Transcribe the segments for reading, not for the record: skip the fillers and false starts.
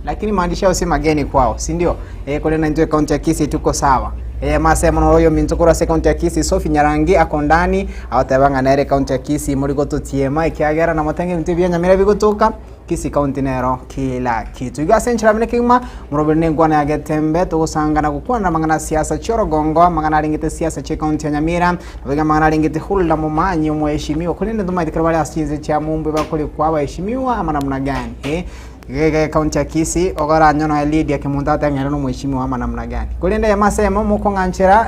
Lakini maandishi ao si mageni kwao, si ndio? Eh, korende naintwe ekaunti ya Kisii tuko sawa. Eh, mase mono oyo ominto korwa ase ekaunti ya Kisii Sophie Nyarangi ako ndani agoteba ng'a nere ekaunti ya Kisii mori gototiema ekiagera namotenge ebinto ebia nyamira bigotoka Kisii county nero kila kitu. Igo ase enchera buna kegima moroberi na enkwana ya Getembe togosangana gokwanera amang'ana a siasa chi'orogongo amang'ana arengete siasa chi'ekaunti ya Nyamira naboigo amang'ana arengete Hulda Momanyi omoheshimiwa korende ntomaete ekero bare ase chinse chia Mumbwe bakorikwa abaheshimiwa ama namna gani eh. Iga iga ekaunti ya Kisii okoranywa nonya Lydia Kemunto atebe ng'a ere nomoheshimiwa ama namna gani. Korende eyemo ase eyemo mokong'anchera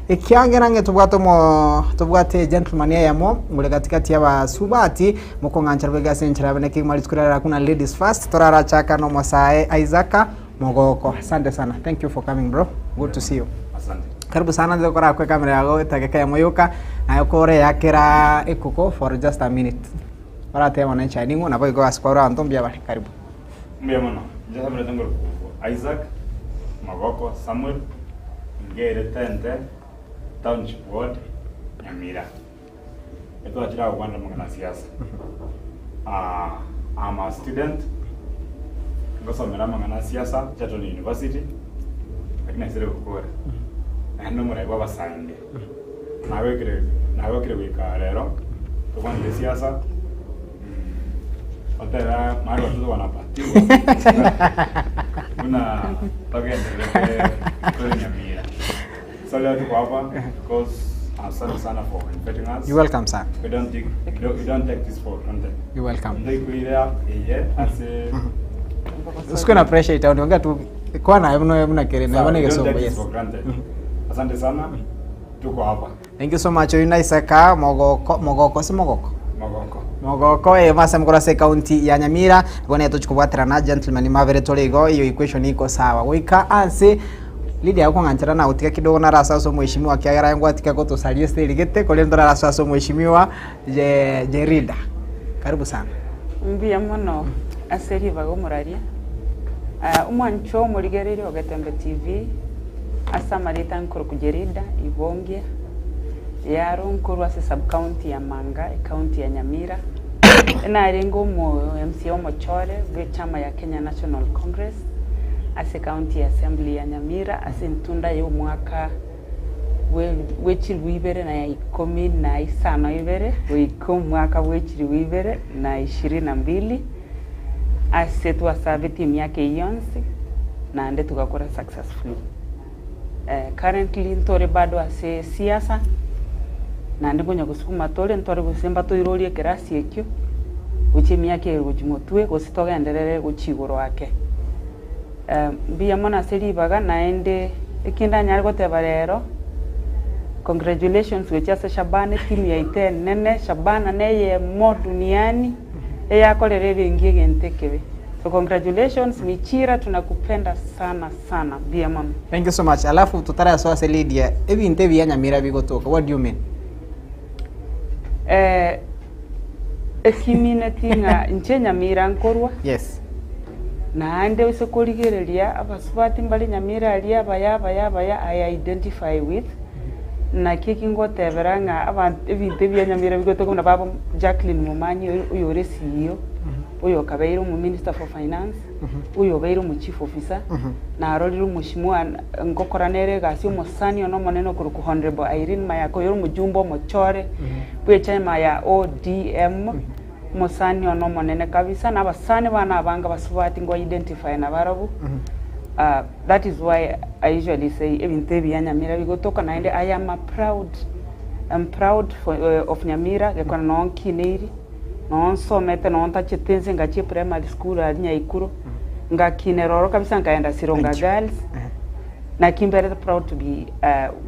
ekiagera ng'a tobwate omo tobwate egentleman eyemo ore katikati ya abasubati mokong'anchera boigo ase enchera yabo naki rituko riria riria buna ladies first torarachaka na omosae Isaac Mogoko. Asante sana, thank you for coming bro, good to see you. Asante. Karibu sana nze korakwa ekamera yago etageka eyemo yoka naye okore eyakera ekuko for just a minute. Oratebe bono echae ning'o nabo igo ase kwarora abanto mbuya bare karibu. Mbuya mono. Inche ase ngorokwa Isaac Mogoko Samuel, ngere Tente Township Ward, Nyamira. Etwachire agokwanera amang'ana a siasa. Ah, I'm a student, ngosomera amang'ana a siasa Egerton University, lakini naisire gokora. Naende omorai bwa abasae Nagokire nagokire goika rero, tokwanire siasa, otebe mari watoto wanapatiwa buna togendererete tore Nyamira. So leo tuko hapa because asante sana for inviting us. You're welcome sir. We don't take, we don't take this for granted. You're welcome. Ndoikwire eye ase Usikuwe na pressure itaondia tu kwa na mno mna kere na Sawa, mna we don't kesongo take this yes. for granted. Asante sana. Tuko hapa. Thank you so much. Oyu na Isaka Mogoko Mogoko si Mogoko. Mogoko. Mogoko eh mase mukora ase county ya Nyamira bono tochikobwaterana gentleman mabere tore igo iyo equation iko sawa goika ase Lydia okong'anchera na gotiga kidogo narase ase omheshimiwa kiagera aye ngwatika gotosaria ase erigete korende torarase ase omheshimiwa Je Jerida karibu sana. Mbuya mono ase ribaga omoraria. Ah, omwancho omorigereria o Getembe TV ase amarieta nkorokwa Jerida Ibongia yaro nkorwa ase sub county ya Manga ecounty ya Nyamira. Narenge omo MCA omochore bwe echama ya Kenya National Congress ase county assembly ya Nyamira ase entunda ya omwaka bwe chilifu ibere na ikomi na isano ibere goika omwaka bwe chilifu ibere na ishirini na mbili ase twasabete emiaka eyio yonsi naende togakora successfully. Currently ntore bado ase siasa naende konya gosukuma tore ntore gose mbatoirorie ekerasi ekio gochia emiaka eye gochia motwe gose togenderere gochia igoro ake. Mbuya mono ase ribaga naende eki ndanyare goteba rero, congratulations gochia ase Shabana etimu yaito enene, Shabana na eyemo duniani eyakorera ebenki egento ekebe. So congratulations Michira tunakupenda sana sana mbuya mono. Thank you so much. Alafu totarasoa ase Lydia, ebinto ebi ya Nyamira bigotoka, what do you mean? Eh, ekimineti ng'a inche Nyamira nkorwa, Yes. naende ase korigereria abasubati mbare Nyamira aria abaya abaya abaya I identify with, naki eki ngotebera ng'a abanto ebinto ebi bia Nyamira bigotoka buna baba Jacqueline Momanyi oyo oyore CEO, oyo okabeire omo minister for finance, oyo obeire omo chief officer, narorire omoshimiwa ngokora nere egasi omosani one omonene okorokwa Honourable Irene Mayaka oyore omojumbe omochore bwe echama ya ODM, omosani one omonene kabisa, na abasani bane abange abasubati ngo identify nabarobwo, that is why I usually say ebinto ebi bia Nyamira bigotoka naende I am a proud, am proud for of Nyamira gekogera noo nkineiri. Noo nsomete noo ntachete inse ngachia primary school aria Nyaikuro, ngakinera oro kabisa nkaenda Sironga Thank you. Girls, naki mberete proud to be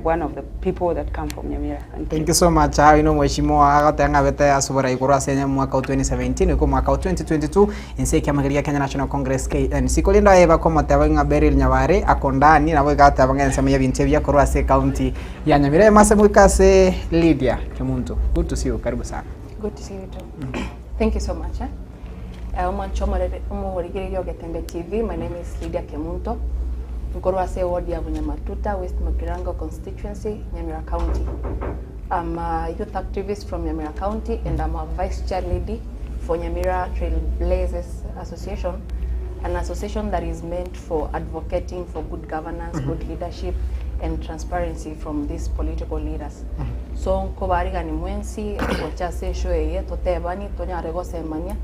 one of the people that come from Nyamira. Thank Thank you. you so much. Aye no mheshimiwa agoteba ng'a abete ase oborai korwa ase omwaka o 2017 goika omwaka o 2022 inse ekiama keria Kenya National Congress KNC. Korende aye bakomoteba ng'a Beryl Nyabare ako ndani nabo iga agateba ng'a ensemo y'ebinto ebiya korwa ase ecounty ya Nyamira. Emase goika ase Lydia Kemunto. Good to see you. Karibu sana. Good to see you too. Thank you so much. Eh? Omwancho omorere omorigereria o Getembe TV, my name is Lydia Kemunto. Nkorwa ase ward ya Bunyamatuta, West Mugirango constituency, Nyamira County. I'm a youth activist from Nyamira County and I'm a vice chair lady for Nyamira Trailblazers Association. an association that is meant for advocating for good governance, good leadership and transparency from these political leaders. So nkobarigani mwensi gocha ase eshow eye totebani tonyare gosemania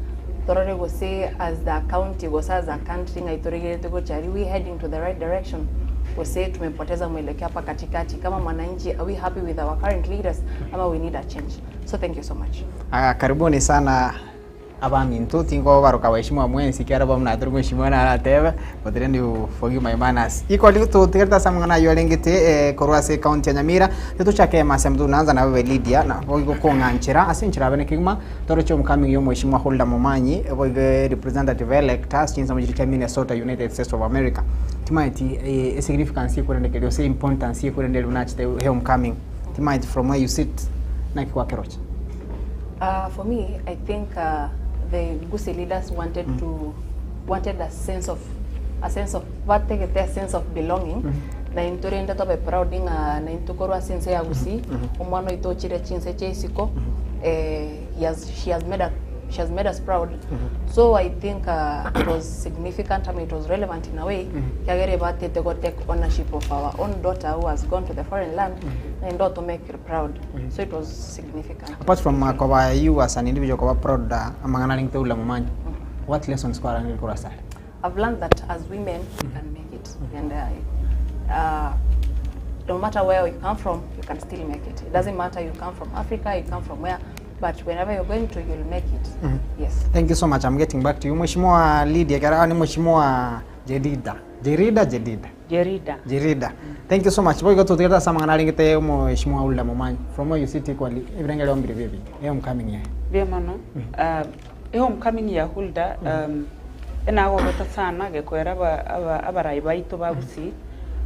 torore gose as the county gose as a country ng'ai toregerete gocha are we heading to the right direction gose tumepoteza mwelekeo hapa katikati kama mwananchi are we happy with our current leaders ama we need a change so thank you so much Ah, karibuni sana abaminto tinkobaroka waheshimiwa mwensi kiara bamuna turi mheshimiwa naratebe but then you forgive my manners equally tutigerta samang'ana ayo arengete eh, korwa ase county ya Nyamira tituchake masem tunaanza na wewe Lydia na boigo kong'anchera ase enchera abene kegima toroche omukami yo mheshimiwa Hulda Momanyi boigo representative elect ase chinsa chiri chia Minnesota United States of America timaeti eh, significance ekurendekeria ase importance ekurenderia buna achete homecoming timaeti from where you sit naki kwakerocha For me, I think the Gusii leaders wanted to wanted a sense of bategete a sense of belonging na intwe rende tobe proud ng'a na intwe korwa ase ense ya Gusii omwana oito ochire chinse chia isiko eh, he has, she has made a, she has made us proud. So I think it was significant, I mean, it was relevant in a way kiagere batete go take ownership of our own daughter who has gone to the foreign land and to make her proud. So it was significant. Apart from koba you as an individual koba proud amang'ana ringte ula Momanyi, what lessons kwarangire korwa asare? I've learned that as women, we can make it. And no matter where you come from, you can still make it. It doesn't matter you come from Africa, you come from where, but wherever you're going to, you'll make it. Yes. Thank you so much. I'm getting back to you. Mheshimiwa Lydia Kara ni Mheshimiwa Jedida. Jerida Jedida. Jerida. Jerida. Thank you so much. Boy tutigeta samang'ana ringite Mheshimiwa Hulda Momanyi. From where you sit equally, ebirengere ombire bibi. Homecoming ye. Bia mono homecoming ya Hulda enagogete sana gekwera abarai baito ba Gusii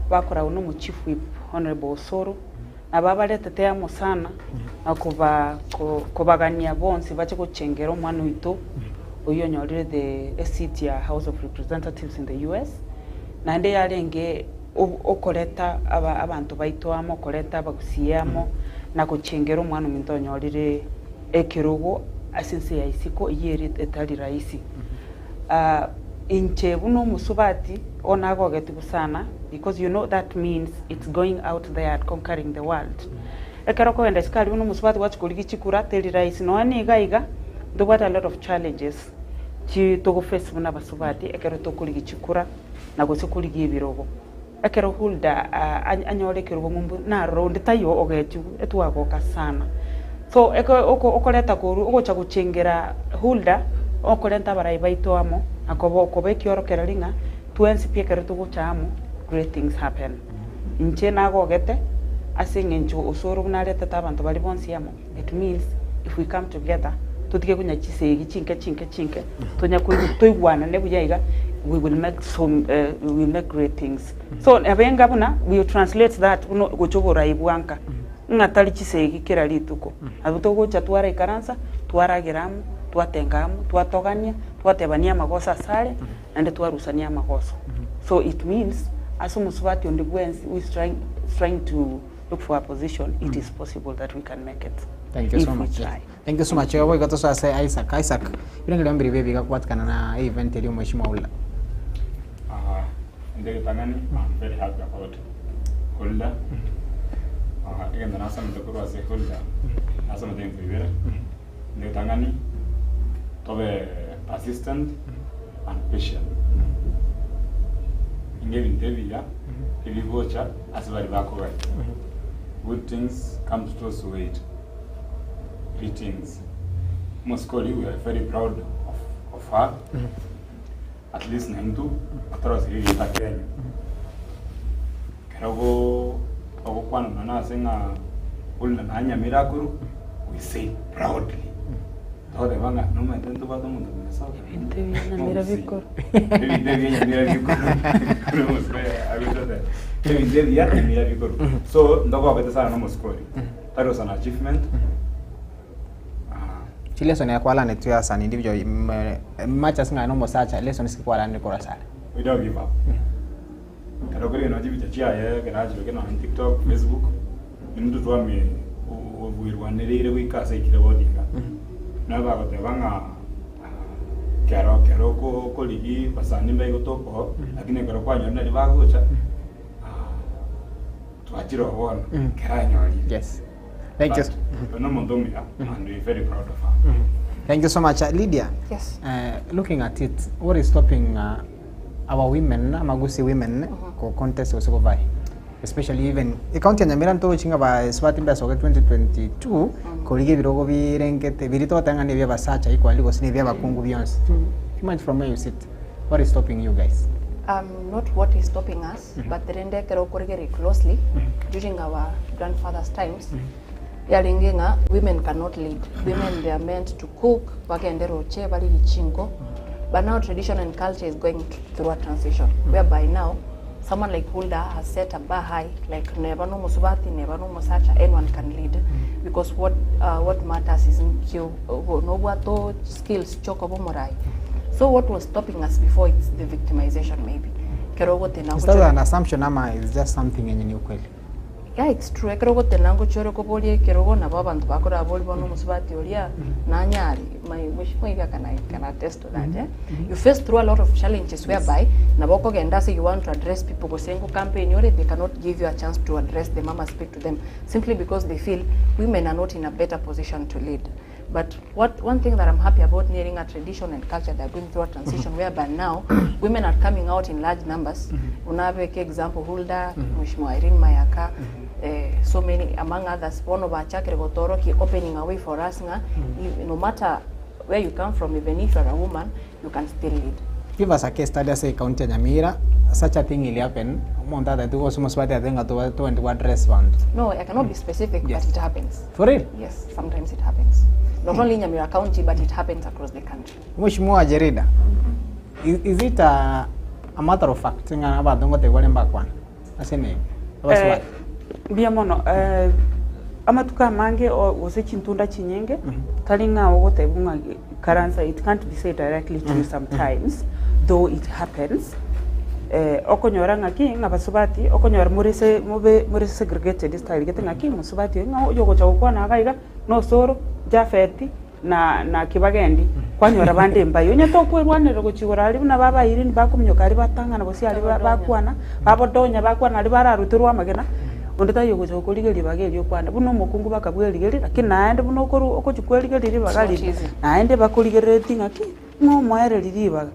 bakoragwo na omo chief whip Honorable Osoro nabo baretete amo sana na kobagania bonsi bache gochengera omwana oito oyo onyorire the seat ya House of Representatives in the US naende yarenge okoreta abanto baito amo okoreta abagusii amo na gochengera omwana ominto onyorire ekerogo ase ense ya isiko eywo ere etari rahisi. Inche buno omusubati onagogetigu sana because you know that means it's going out there and conquering the world. Ekero okogenda isiko aria buna omusubati gwachi chikura teri rahisi nonya niga iga ntobwate a lot of challenges chi togoface buna abasubati ekero tokorigi chikura na gose korigia ebirogo ekero Hulda anyore ekerogo ng'umbu narora onde taiyo ogetigu etwagoka sana so eko okoreta koru ogocha gochengera Hulda okorenta abarai baito amo akoba okoba ekiorokera ring'a twensi pi ekero togocha amo great things happen. Inche nagogete ase eng'encho osoro buna aretete abanto bari bonsi amo. It means if we come together totige konya chisegi chinke chinke chinke tonya toigwanane buya iga we will make some we will make great things. So abenga buna we will translate that buno gocha oborai bwanka ng'a tari chisegi kera rituko abo togocha twara ikaransa twaragera amo twatenga amo twatogania twatebania amagoso asare naende twarusania amagoso. So it means as omusubati onde bwensi who is trying to look for a position, it is possible that we can make it Thank you if so we much. try. Thank you so much. Yobo ikotoso ase Isaac. Isaac. Birengere ombire bibi gakubatikana na event eri Mheshimiwa Hulda. Ndege Tangani, I'm very happy about Hulda. Egenda nasomete korwa ase Hulda, nasomete ebinto bibere. Ndege Tangani, tobe persistent and patient. Inge ebinto ebiya, ebigocha ase bari bakogaya. Good things come to those who wait. Greetings. Moskoli, we are very proud of her. At least naintu, atarosiriri Kenya. Kero ogokwana nana ase ng'a Hulda nanyamira akuru, we say proudly. Togoteba ng'a nomanyete ntobwate omonto Minnesota. Ebinto ebia Nyamira bikoro. Ebinto ebia Nyamira bikoro. Ebinto ebia Nyamira bikoro. So ndogobete sana na Moskoli. That was an achievement. Chi lesson ya kwala tu as an individual much as ng'a no mosacha lesson sikwala kora sare. We don't give up. Kero kuri no chibicha chiaye kerachibe kena on TikTok, Facebook. Ni mtu twame obwirwanereire goika ase ekire bodinga. Nabo bagoteba ng'a Kero kero oko okorigi basani mbaigete okoo, lakini ekero kwanyorire naria bagocha, twachire oo bono, kero anyorire. Yes. Thank you. But, oyo nomonto omuya and we very proud of her. Thank you so much. Lydia, Yes. looking at it, what is stopping our women, amagusi women, ko contest gose kovai? Especially even ecounty ya Nyamira ntorochi ng'a basubati mbesoke 2022 korigia ebirogo birengete biri togoteba ng'a nebia abasacha equally gose nebia abakungu bionsi. Imagine from where you sit, what is stopping you guys? Not what is stopping us, but rende ekero okorigereria closely, during our grandfather's times, yarenge ng'a women cannot lead. Women they are meant to cook, bagende roche, barigie chinko. But now tradition and culture is going through a transition, whereby now someone like Hulda has set a bar high, like neba no mosubati, neba no mosacha, anyone can lead. Because what what matters is nkio nobwato skills choko bomorai. So what was stopping us before it's the victimization maybe. Kero gotena Is that an assumption ama is just something yenye ni ukweli? Yeah, it's true. Ekero ogotena ngochore koboria ekerogo nabo abanto bakorabori bono omosubati oria nanyare my mheshimiwa iga can I can attest to that eh? You face through a lot of challenges whereby nabo okogenda ase you want to address people gose ngo campaign ore they cannot give you a chance to address them ama speak to them simply because they feel women are not in a better position to lead. But what one thing that I'm happy about neri ng'a tradition and culture they are going through a transition whereby now women are coming out in large numbers. Buna abeke example Hulda, Mheshimiwa Irene Mayaka, so many among others bono bachakire gotoroki opening a way for us ng'a no matter where you come from even if you are a woman you can still lead. Give us a case study ase county ya Nyamira such a thing ili happen omonto atagete gose omosubati atagete ng'a toba togende go address banto. No, I cannot be specific, but it happens. For real? Yes, sometimes it happens. Not only in Nyamira County, but it happens across the country. Mheshimiwa Jerida, is it a matter of fact ng'a abanto ngotebi bare mbakwana ase ene abasubati? Mbuya mono amatuko amange gose chintunda chinyinge tari ng'a ogotebiwa ng'a ikaransa it can't be said directly to you sometimes though it happens okonyora ng'aki ng'a basubati okonyora more se mobe more segregated style gete ng'aki mosubati oyo ng'a oyogocha gokwana iga iga na osoro, Japhet na na kibagendi kwanyora bande mbayo onye tokwerwanerera gochia igoro aria buna baba Irene bakominyoka aria batang'ana gose aria bakwana babodonya bakwana aria bararuterwe amagena onde taiyo ogocha gokorigeria ribaga erio okwane buna omokungu bakabwerigeria lakini naende buna okoru ogochi kwerigeria ribaga It's not riria easy. naende bakorigereretie ng'aki ng'a omoereri ribaga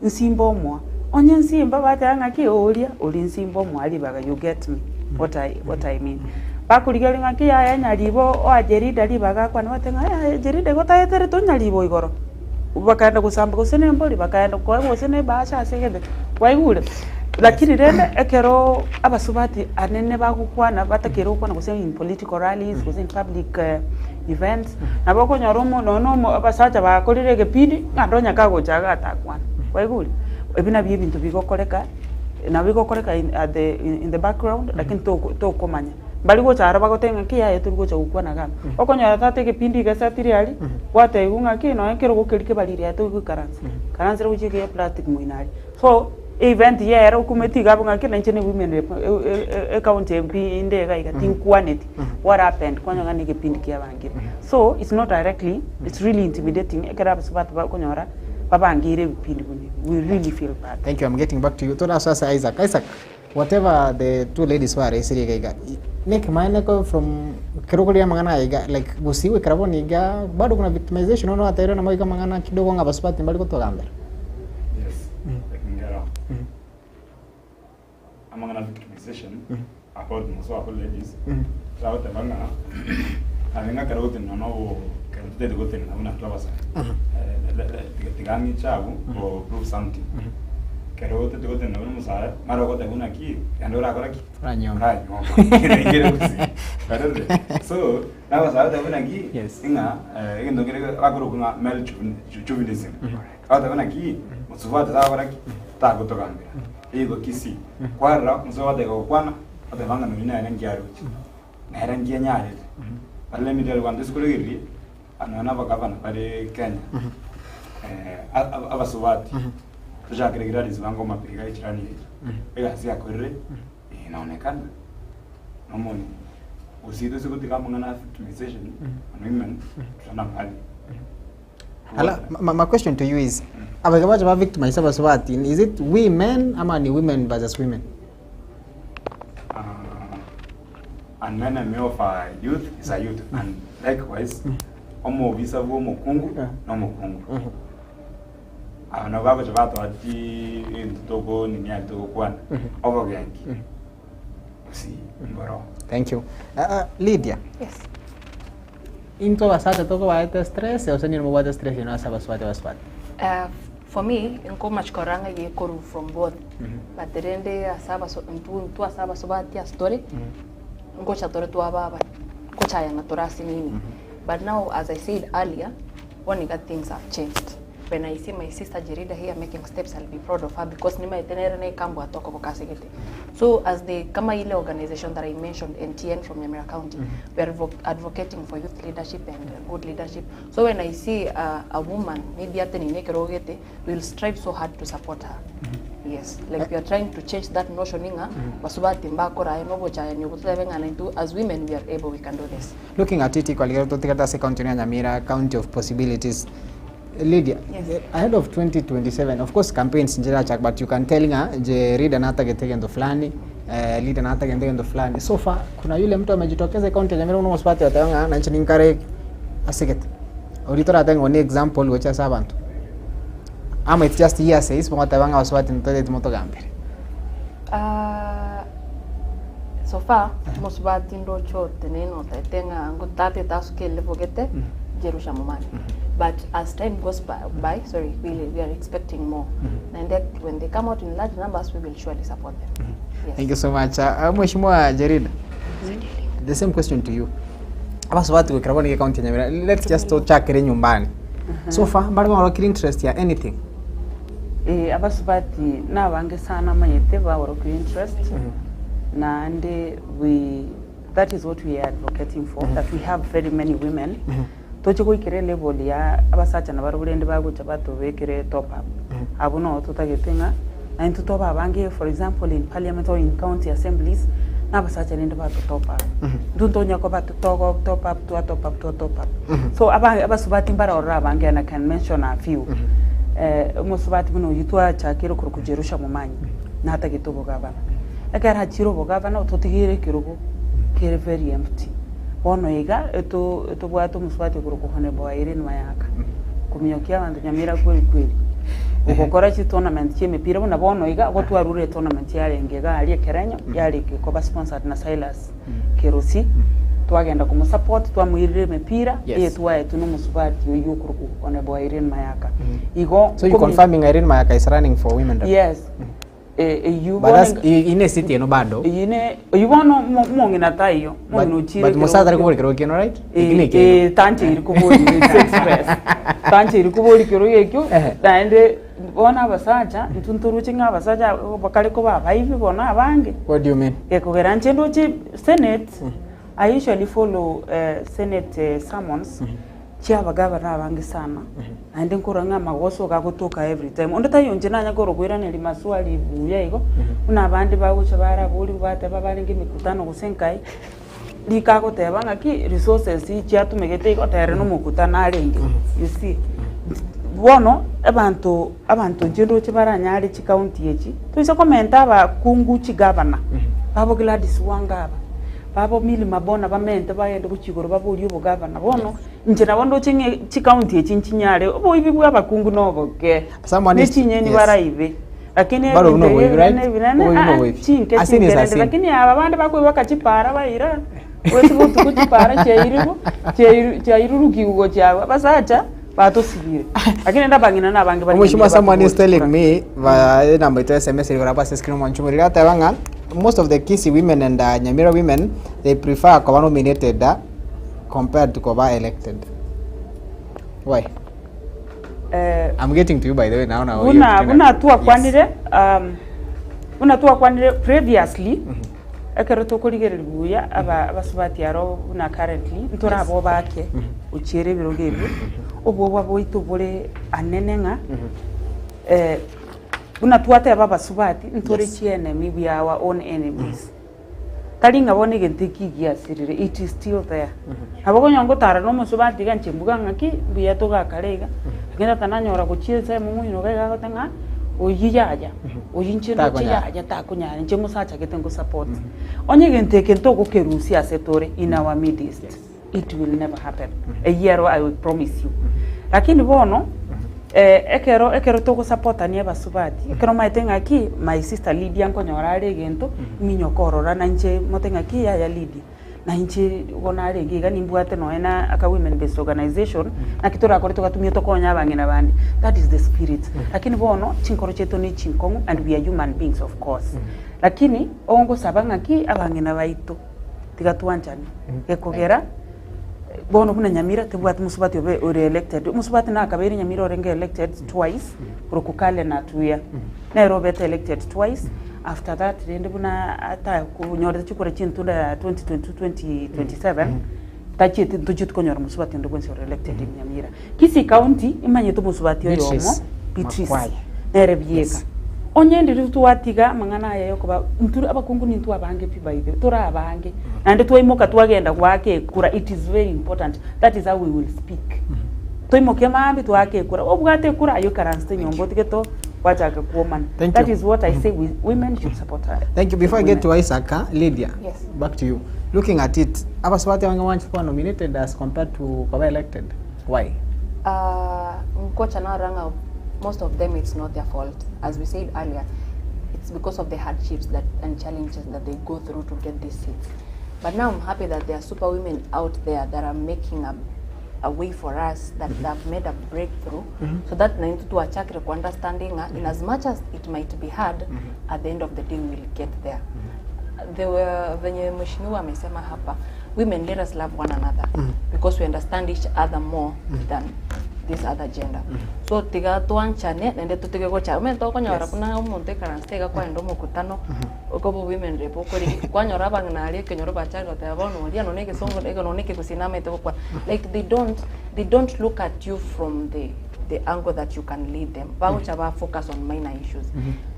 nsimba omoa onye nsimba bateba ng'aki oria ori nsimba omoa ribaga you get me what I what I mean. Bakorigereria ng'aki yaya nyaribo oa Jerida ribaga akwane bateba ng'a yaya Jerida igo taeterete onyaribo igoro bakaenda gosamba gose na embori bakaenda koegwa gose na ebahasha ase egento kwaigure. Lakini rende ekero abasubati anene bagokwana batakeire gokwana gose in political rallies gose in public events nabo okonyora omo nonye na omo abasacha bakorire egepindi ng'a ndonya kagocha iga atakwana kwaigure. Ebi nabio ebinto bigokoreka nabo bigokoreka in at the in the background lakini toko tokomanya. Mbari gocha aro bagoteba ng'a ki yaya tori gocha gokwana iga aba. Okonyora tata egepindi egesetire aria, gwatebiwa ng'aki nonye ekerogo keria kebariri aye togoikaransa, ikaransera gochia ekiya plastic moino aria. So, event yere okumeti iga abwo ng'aki nainche ne women rep ecounty MP inde iga iga tinkwaneti, what happened kwanyora ng'a na egepindi kiabangire. So, it's not directly, it's really intimidating ekero abasubati bakonyora babangeire ebipindi buna ebi, we really feel bad. Thank you, I'm getting back to you. Torasoa ase Isaac. Isaac, whatever the two ladies baresire iga iga, nekemaene ko from kero kore amang'ana aya iga like gusii goikera bono iga bado kuna victimization bono oratebire nabo iga amang'ana kidogo ng'a abasubati mbari gotogambera. Yes, like ngero. Amang'ana victimization about most of our ladies. Tagoteba ng'a abe ng'a ekero ogotenena na obo ekero totari gotenena buna intwe abasae. Tiga ng'iche abwo go prove something. Ekero otari gotenena buna omosae, mara ogoteba naki, naende orakore ki? Oranyoma. Oranyoma. Kere gusii. Kwarorire? So, na abasae bagoteba buna ki, ng'a egento kere bakorokwa ng'a male chauvinism. Bagoteba naki, mosubati tagokora ki? Tagotogambera. Igo Kisii, kwarora omosae ogoteba gokwana, oteba ng'a nonya nere nki aroche, nere nki anyarete. But let me tell you one, tosikorigereria nonya na abagavana bare Kenya, abasubati, tochakere Gladys Wanga Omapiri iga echirani eye, egasi yakorire inaonekana nomoni. Gose toise gotiga amang'ana a victimization on women, totana mbali. Ala, my, my question to you is, abaiga bacha ba victimize abasubati, is it we men ama ni women versus women? An enemy of a youth is a youth and likewise omobisa bwa omokungu Yeah. na omokungu. Aba nabo bagocha batoa chi ebinto toko nini aria togokwana obogenki gose mboro. Thank you. Lydia, Yes. intwe abasacha tokobaete stress gose nere mobwate stress ino ase abasubati abasubati? For me, nkomachikora ng'a gekoru from both. But rende ase abaso intwe intwe ase abasubati ase tore, ngocha tore twaba aba ngochayana tore ase nini. But now as I said earlier, bono iga things have changed. When I see my sister Jerida here making steps, I'll be proud of her because nimaete nere na ekambwate okoboko ase gete. So as the kama ile organization that I mentioned, NTN from Nyamira County, we are advocating for youth leadership and good leadership. So when I see a woman, maybe atenine ekero ogete, we will strive so hard to support her. Yes, like we are trying to change that notion ng'a basubati mbakora aye nobochayani obo totebe ng'a naintwe as women we are able, we can do this. Looking at it equally, ekero totigete ase county eno ya Nyamira, county of possibilities, Lydia, Yes. ahead of 2027, of course campaigns nchirachaka but you can tell ng'a nche Lydia natagete egento fulani, Lydia natagete egento fulani. So far, kuna yule mtu amejitokeza county ya Nyamira buna omosubati oteba ng'a nainche ninkare asegete. Oria toratebe ng'a one example gochia ase abanto. Ama it's just hearsays mogoteba ng'a abasubati ntotageti motogambere. Ah, so far mosubati ndoche otenene otaete ng'a ngotatete asuke elevel gete Jerusha Momani but as time goes by, by sorry we, we are expecting more naende when they come out in large numbers we will surely support them yes. Thank you so much. Mheshimiwa Jerida, the same question to you. Abasubati goikera bono iga county ya Nyamira, let's just tochakere nyumbani. So far, mbare baorokire interest ya anything. Eh, abasubati nabange sana omanyete baorokire interest naende we that is what we are advocating for that we have very many women toche goikera elevel ya abasacha nabarobwo rende bagocha batobekere top up abwo noo totagete ng'a naintwe tobe abange for example in parliament or in county assemblies na abasacha rende bato top up intwe ntonya koba togo top up twa top up twa top up so aba abasubati mbare ororo abange and I can mention a few eh, omosubati buna oyio twachakire korokwa Jerusha Momanyi natagete obogabana ekero achire obogabana ototigeire ekerogo kere very empty bono iga eto etobwate omosubati okorokwa Honourable Irene Mayaka kominyokia abanto Nyamira kweri kweri ogokora chitournament chia emepira buna bono iga gotwarure etournament yarenge iga aria ekerenyo yarenge koba sponsored na Silas Kerosi twagenda komosupport twamoirire emepira Yes. eye twaetwe na omosubati oyio okorokwa Honourable Irene Mayaka igo So you confirming Irene Mayaka is running for women rep? Yes Eh, eyio But bono that's ine city eno bado. eyio ne oyio bono omo- omong'ina taiyo But, omong'ina ochire but musa tari ekero kobori kero kieno right? Eh, Eki ne ekeino. eh, tancheiri kobori it's express tancheiri kobori kero gekio Ehe. naende bono abasacha intwe ntoroche ng'a abasacha bakare koba abaibi bono abange What do you mean? gekogera inche ndoche senate I usually follow senate summons chia abagavana abange sana naende nkorora ng'a amagoso iga agotoka every time onde taiyo inche nanya korwa koiraneria maswali buya igo buna abande bagocha baraborigwe bateba barenge emekutano gose nkai rika agoteba ng'aki resources chiatumegete igo tere na omokutano arenge you see. Bono abanto abanto inche ndoche baranyare chicounty echi toise komenta abakungu chigavana babo Gladys Wanga aba babo Milly Mabona bamente bagende gochia igoro baborie obogavana bono inche nabo ndoche ng'a chicounty echi nchinyare oboibi bwa abakungu noboke Someone ne is- chinyeni yes. baraibe lakini Baro ebinto buna oboibi, ebi right? ebinene ebinene Oboibi aa noboibi. chinke Asini chinke is rende asini. lakini aba bande bakoibaka chipara baira Goetera botuko chipara chiairibu chiairu chiairurukiwu gochia abwo abasacha batosibire lakini rende abang'ina na abange bare Omweshimiwa Nyamira someone is batobori telling chikura. me va enamba ito SMS ere korwa ase screen omwancho omoriri ateba ng'a most of the Kisii women and Nyamira women they prefer koba nominated compared to koba elected. Why? Eh, I'm getting to you by the way now now. buna buna twakwanire um, buna twakwanire previously Ekero tokorigereria buya aba abasubati aro buna currently ntorabe obake gochiera ebirogo ebio, obwoba bwaito bore anene ng'a buna twateba abasubati ntore chienemy, we are our own enemies. Tari ng'a bono egento eki giasirire, it is still there. Nabo okonyora ngotara na omosubati iga inche mbuga ng'aki mbuya togakare iga, Lakini tata nanyora gochia ensemo moino iga iga agote ng'a oyio yaya, oyio inche ndoche Takonyara. yaya takonyara, inche mosacha gete ngosupport. Onye egento eke ntogokerusia ase tore in our midst, it will never happen. Eyio ero I will promise you. Lakini bono, ekero ekero togosapotania abasubati, ekero omanyete ng'aki my sister Lydia nkonyora are egento, minyoka ororo na inche mote ng'aki yaya Lydia. Na inche igo narenge iga nimbwate nonya na aka women based organization, naki torakore togatumia tokonye abang'ina bande, that is the spirit. Lakini bono chinkoro chiaito ne chinkong'u and we are human beings of course. Lakini ongosaba ng'aki abang'ina baito tiga twanchane, gekogera bono buna Nyamira tebwati mosubati obe ore elected, omosubati nakabeire Nyamira orenge elected twice, korokwa Kalen Atuya, nere obete elected twice. After that rende buna atakonyorete chikura chi'entunda ya 2022 2027 tachieti ntochieti konyora mosubati onde bwensi ore elected in Nyamira. Kisii County emanyete omosubati oyomo Beatrice Beatrice Makwaya. nere bieka. Yes. Onye ndiri twatiga amang'ana aya yokoba intwe abakungu nintwe abange pi by the way, tore abange naende twaimoka twagenda goaka ekura it is very important that is how we will speak. Toimoke maambia twaake ekura, obwate ekura aye oikaransete nyomba otige to gwachaka kuomana. Thank That you. is what I say we, women should support her. Thank you. Before I get to Isaac, Lydia, Yes. back to you. Looking at it, abasubati abange mwanchete kuba nominated as compared to koba elected. Why? Nkocha narora ng'a most of them it's not their fault. As we said earlier, it's because of the hardships that and challenges that they go through to get these seats. But now I'm happy that there are super women out there that are making a way for us that they have made a breakthrough so that naintwe twachakire ku understanding ng'a in as much as it might be hard at the end of the day we will get there. There were venye mheshimiwa amesema hapa women let us love one another because we understand each other more than this other gender. So tiga twanchane naende totige gocha omanyete okonyora buna omonto ekaransete iga kwaenda omokutano okoba women rep okorigi kwanyora abang'ina aria ekenyoro bachare goteba bono oria nonye egesongo eke nonye ekegusii namanyete gokwana like they don't they don't look at you from the the angle that you can lead them bagocha ba focus on minor issues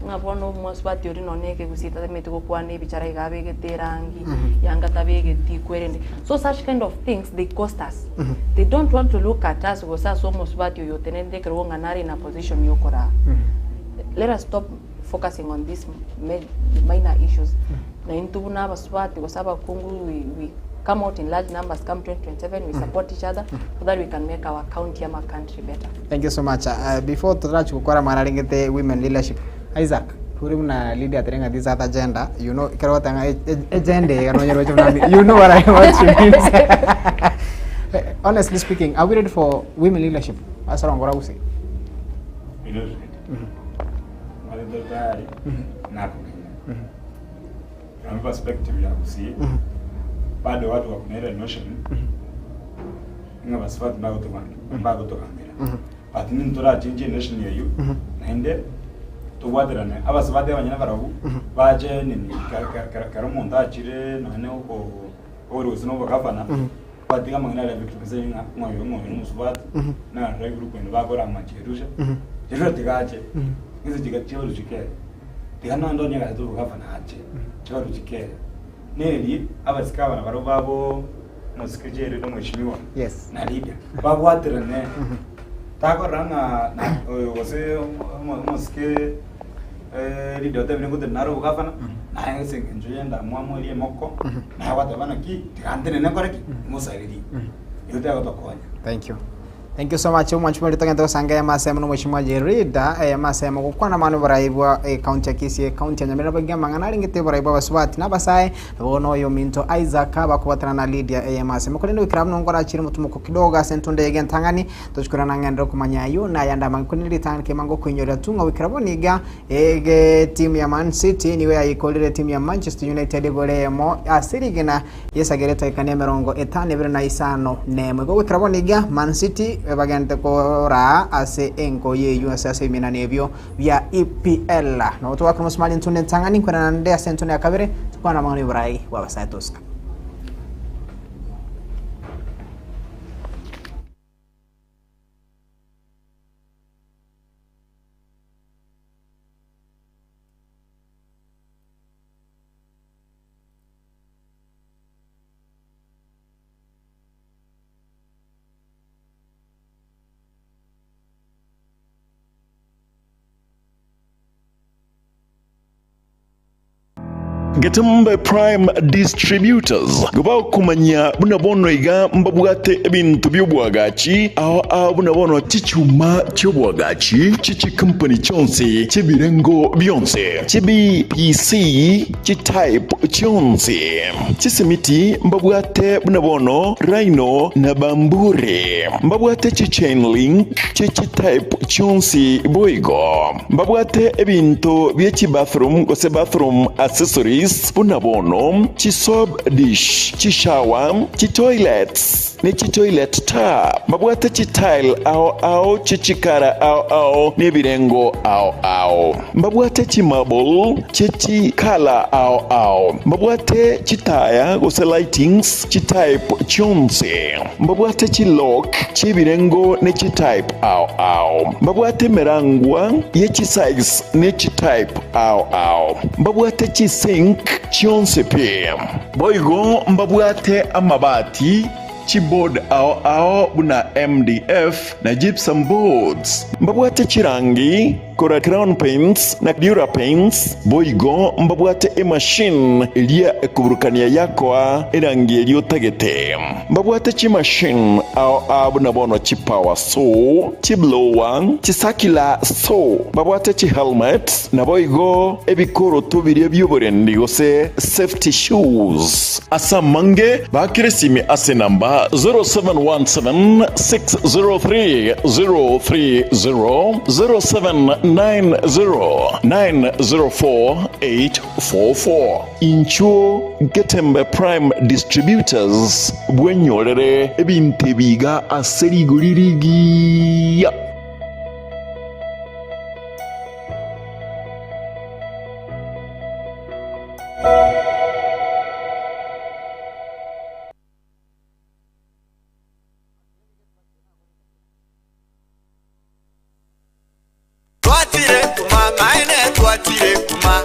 ng'a bono omosubati oria nonye ekegusii tatemeti gokwana ebichara iga abegete erangi yanga tabegeti kwerende so such kind of things they cost us they don't want to look at us gose ase omosubati oyo otenenete ekerogo ng'a nare in a position yokoraa let us stop focusing on these minor issues na intwe buna abasubati gose abakungu we, we come out in large numbers come 2027 we support each other so that we can make our county ama country better. Thank you so much. Before totarachi gokora mara arengete women leadership. Isaac, kuri buna Lydia atere ng'a this other gender, you know, ekero ogoteba ng'a e- e- egender iga nonye roche buna you know what I what she means. Honestly speaking, are we ready for women leadership? Ase orongora gose? We not ready. Omanyete tore tayari nakogenda. From perspective ya Gusii, bado watu wako na ile notion ng'a basubati mbagotogambera. But nintorachenjie notion eyio naende tobwaterane abasubati abanyene barabwo bache nini kera omonto achire nonye oko ore gose na obogavana batiga amang'ana aria victimization ng'a ng'a oyo ng'a oyo nomosubati narora egroup ende bakorama Jerusha Jerusha tiga ache inse chiga chibaru chikere tiga nonye onye gachete obogavana ache chibaru chikere neri abasike aba nabarabwo babo omosike Jerry na omweshimiwa Yes. na Lydia babwaterane takorora ng'a na oyo gose omosike Lydia otebire ngotenena nare obogavana naye ase eng'encho ya endamwamu eria emoko naye gwateba naki tiga ntenene nkore ki mosarerie erio tegotokonya. Thank you. Thank you so much omwanchi bwari togente gosanga eyemo ase eyemo na omweshimiwa Jerida eyemo ase eyemo gokwana amang'ana oborai bwa ecounty ya Kisii ecounty ya Nyamira nabo amang'ana arengete oborai bwa abasubati na abasae nabo na oyo ominto Isaac bakobatana na Lydia eyemo ase eyemo korende goikera abwo nkorachire omotumoko kidogo ase entunda eye entang'ani tochikora nang'endere okomanya ayio na ayande amange korende ritang'ani kegima ngokoinyoria tu ng'a goikera bono iga ege timu ya Man City nigo yayikorire timu ya Manchester United igoro eyemo ase rigena Yesagere etaika nemerongo etano ebere na isano nemo. Igo goikera bono iga, Man City bagente koraa ase enkoyo eyio ase ase ebimenano ebio bia EPL. Nabo togakora omosumari entunda entang'ani nkorera naende ase entunda ya kabere tokwane amang'ana y'oborai bw'abasae tosika. Getembe Prime Distributors gobakomanyia buna bono iga mbabwate ebinto bi'oboagachi ao ao buna bono chichuma chi'oboagachi chi'chikampani chionsi chi'ebirengo bionsi, chi'BPC, chi'type chionsi, chisimiti mbabwate buna bono Rhino na Bamburi, mbabwate chi'chain link chi'chitype chionsi boigo. Mbabwate ebinto bie chibathroom gose bathroom accessories buna bono chisoap dish, chishower, chitoilets ne chitoilet tap. Mbabwate chitile ao ao chichikara ao ao nebirengo ao ao. Mbabwate chimarble chie chikala ao ao. Mbabwate chitaya gose lightings chitype chionsi. Mbabwate chilock chi'ebirengo ne chitype ao ao. Mbabwate emerangwa ye chisize ne chitype ao ao. Mbabwate chisink chionsi pi. Boigo mbabwate amabati, chiboard ao ao buna MDF na gypsum boards. Mbabwate chirangi Kora Crown Paints na Dura Paints, boigo mbabwate emachine eria ekoburukania yakoa erangi eria otagete. Mbabwate chimachine ao ao buna bono chipower saw, chiblower, chicircular saw, mbabwate chihelmet, naboigo ebikoroto biria bi'oborendi gose safety shoes. Ase amange bakire esimi ase enamba 0717 603 030, 0790 904 844. Inchuo Getembe Prime Distributors bwenyorere ebinto ebi iga ase rigori rigiya. Twachire kuma maene twachire kuma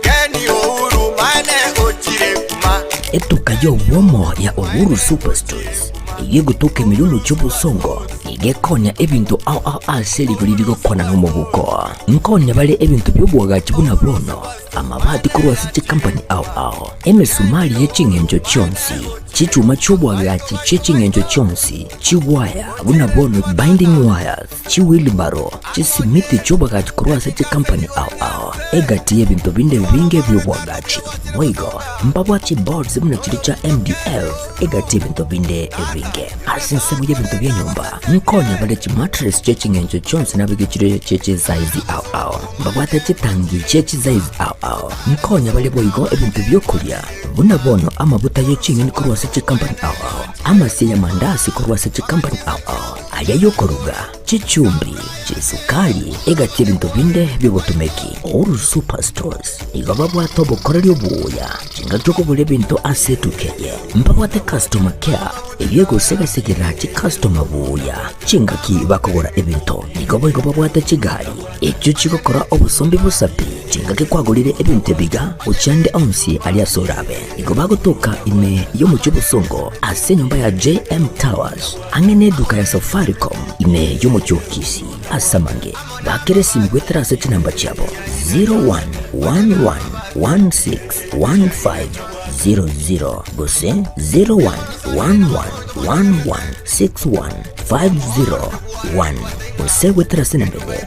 Keni Uhuru maene ochire kuma. Etuka y'obwomo ya Uhuru Superstores eyio egotoka ime y'omochie obosongo nigo ekonya ebinto ao ao ase rigori rigokwana nomobuko. Nkonya bare ebinto bi'oboagachi buna bono, amabati korwa ase chikampani ao ao, emesumari ye ching'encho chionsi, chichuma chi'oboagachi chie ching'encho chionsi, chiwaya buna bono binding wires, chiwheelbarrow, chisimiti chi'oboagachi korwa ase chikampani ao ao, egati y'ebinto binde ebinge bi'oboagachi. Boigo mbabwate chiboards buna chiria chia MDF, egati y'ebinto binde ebinge. Ase ensemo y'ebinto bi'enyomba, nkonya bare chimattress chie ching'encho chionsi nabeke chire chie chisaizi ao ao. Mbabwate chitangi chie chisaizi ao ao. Nkonya bare boigo ebinto bi'okoria, buna bono amabuta ye ching'eni korwa ase chikampani ao ao, amasie y'amandasi korwa ase chikampani ao ao, aria y'okoruga, chichumbi, chisukari, egati y'ebinto binde bi'obotomeki. Uhuru Super Stores nigo babwate obokoreri obuya chingaki okogora ebinto ase etuka eye. Mbabwate customer care eyio egosegasegera chicustomer buya chingaki bakogora ebinto. Nigo boigo babwate chigari echio chigokora obosombi bosa pi chingaki kwagorire ebinto ebiga gochia ande onsi aria ase orabe. Nigo bagotoka ime y'omochie obosongo ase enyomba ya JM Towers ang'e neduka ya Safaricom ime y'omochie o Kisii. Ase amange bakere esimi goetera ase chinamba chiabo 0111161500 gose 0111161501 gose goetera ase enamba ende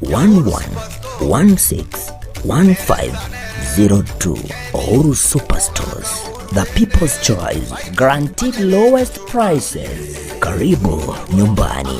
0111161502. Uhuru Superstores, the people's choice, guaranteed lowest prices. Karibu nyumbani.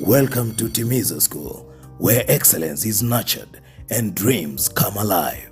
Welcome to Timiza School, where excellence is nurtured and dreams come alive.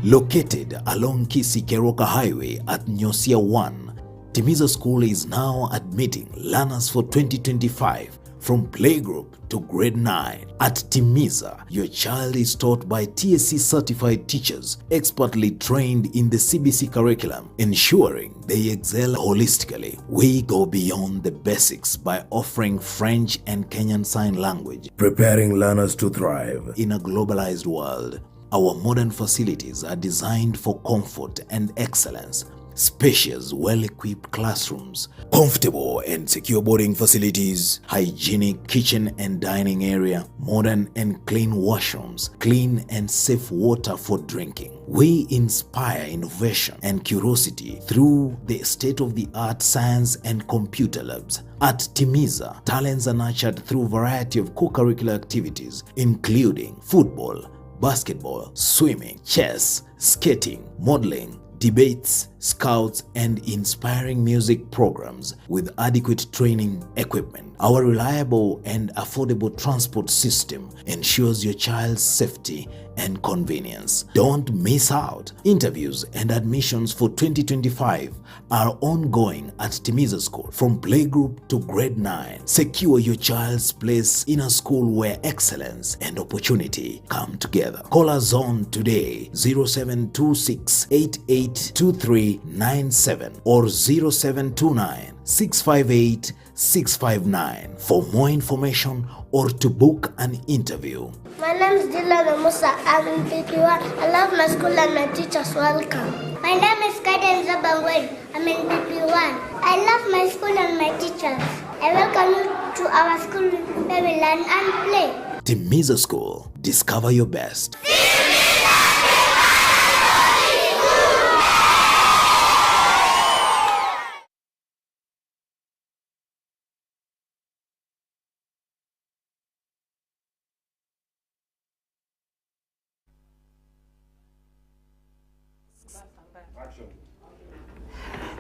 Located along Kisii Keroka Highway at Nyosia 1, Timiza School is now admitting learners for 2025. from playgroup to grade 9. At Timiza, your child is taught by TSC certified teachers expertly trained in the CBC curriculum, ensuring they excel holistically. We go beyond the basics by offering French and Kenyan Sign Language, preparing learners to thrive in a globalized world. Our modern facilities are designed for comfort and excellence. Spacious, well equipped classrooms, comfortable and secure boarding facilities, hygienic kitchen and dining area, modern and clean washrooms, clean and safe water for drinking. We inspire innovation and curiosity through the state of the art science and computer labs. At Timiza, talents are nurtured through variety of co-curricular activities including football, basketball, swimming, chess, skating, modeling, debates, scouts, and inspiring music programs with adequate training equipment. Our reliable and affordable transport system ensures your child's safety and convenience. Don't miss out. Interviews and admissions for 2025 are ongoing at Timiza School from playgroup to grade 9. Secure your child's place in a school where excellence and opportunity come together. Call us on today 0726 882397 or 0729 658 659 for more information or to book an interview. My name is Dylan Musa. I'm in PP1. I love my school and my teachers. Welcome. My name is Kaden Zabangwen. I'm in PP1. I love my school and my teachers. I welcome you to our school where we learn and play. Timiza School. Discover your best.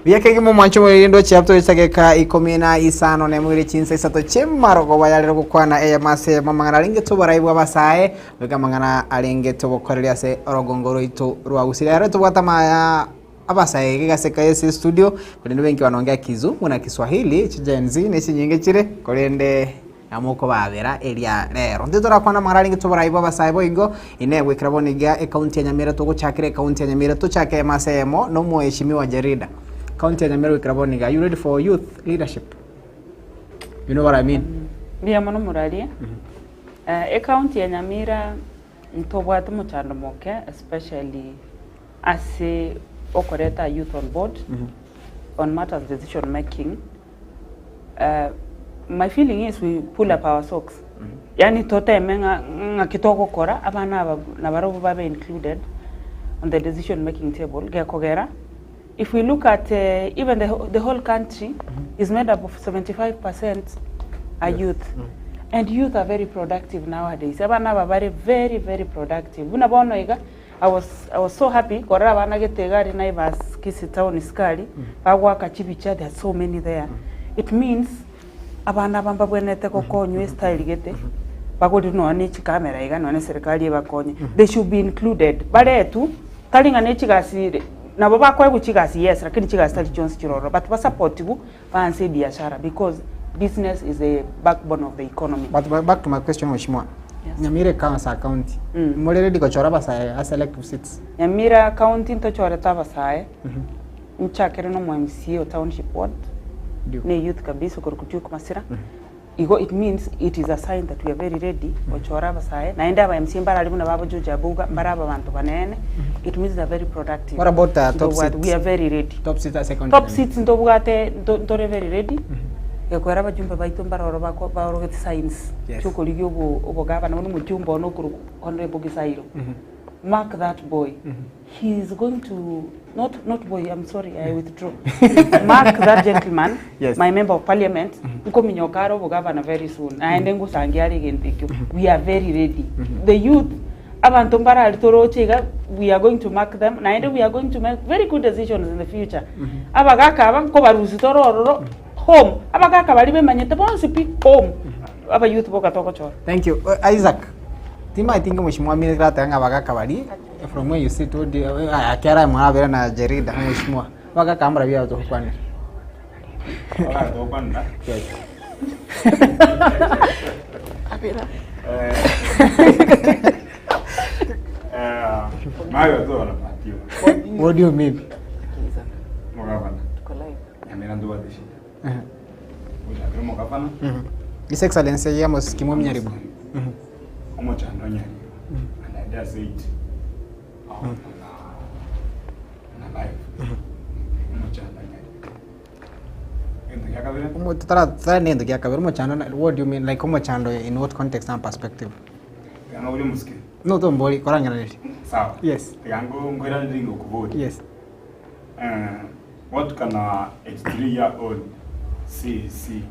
Buya kegima omwancho omoriri ndoche abwo tochageka ikomi na isano na emo ere chinsa isato chi'emarogoba yarero gokwana eyemo ase eyemo amang'ana arenge toborai bwa abasae goika amang'ana arenge tobokoreria ase orogongo rwaito rwa gusii. Rero tobwate amaya abasae iga ase ase estudio korende benki banaongea kizungu na kiswahili chi-Gen Z ne chinyinge chire korende Namokobabera eria rero. Intwe torakwane amang'ana arenge toborai bw'abasae boigo, Inee, goikera bono iga ekaunti ya Nyamira togochakera ekaunti ya Nyamira tochake eyemo ase eyemo nomoeshimiwa Jerida. Kaunti ya Nyamira goikera bono iga, are you ready for youth leadership? You know what I mean? Mbuya mono moraria. Ekaunti ya Nyamira ntobwate omochando moke especially ase okoreta youth on board on matters decision making. My feeling is we pull up our socks yaani toteme ng'a ng'aki togokora abana aba nabarobwo babe included on the decision making table gekogera if we look at even the the whole country is made up of 75% are youth and youth are very productive nowadays abana aba bare very very productive buna bono iga I was I was so happy korora abana gete iga aria Naivas, Kisii town isiko aria, bagoaka chibicha there are so many there. It means abana aba mbabwenerete gokonywa estyle gete, bagorire nonya ne chikamera iga nonya eserikari ebakonye, they should be included. Baretwe, tari ng'a ne chigasi ire nabo bakoegwa chigasi yes, lakini chigasi tari chionsi chire ororo, but basapotigwe baanse ebiashara because business is the backbone of the economy. But back to my question mheshimiwa. Yes. Nyamira ekaunti ase county. More ready gochora abasae ase elective seats? Nyamira county ntochorete abasae, nchakere na omo MCA o township ward, Ndio. ne youth kabisa okorokwa Duke Masira, igo it means it is a sign that we are very ready gochora abasae, naende aba MCA mbare aria buna babo George Abuga, mbare aba banto banene, it means they are very productive. What about top Ntobwate- seats? We are very ready. Top seats ase county. Top seats ntobwate nto- ntore very ready, Gekwera abachumbe baito mbare oro bako baorogeti signs Yes. chiokorigia obo obogavana bono omochumbe one okorokwa Honourable Gisairo. Mark that boy. He is going to not not boy I'm sorry I withdraw. Mark that gentleman Yes. my member of parliament nkominyoka are obogavana very soon naende ngosangia are egento ekio. We are very ready. The youth abanto mbare aria toroche iga we are going to mark them naende we are going to make very good decisions in the future. Abagaka aba nkobarusia tore ororo Home, abagaka baria bemanyete bonsi pi home, aba youth boka togochora. Thank you. Isaac, timaeti inge mheshimiwa mire rateba ng'a abagaka baria from where you sit what do you, aya kera mwarabera na Jerida mheshimiwa abagaka mbara biaye togokwanera. Abagaka togokwanera. Yes. Abira. Eh, mayo tu wanapatiwa. What do you mean? Kiza. Mugavana. Tuko live. Nyamira ndubate shida. Uchakire mugavana. His Excellency Amos Kimwem Nyaribo. Omochando Nyaribo. And I dare say it. Oh, na na live. Omochando Nyaribo. Ento ya kabere. Omo- Tara tara nendo kia kabere omochando na- what do you mean like omochando in what context and perspective? Tiga uri musike. No tombori korangereria. Sawa. Yes. Tiga ngo ngwira ndingo kubodi. Yes. What can a 83 year old see see?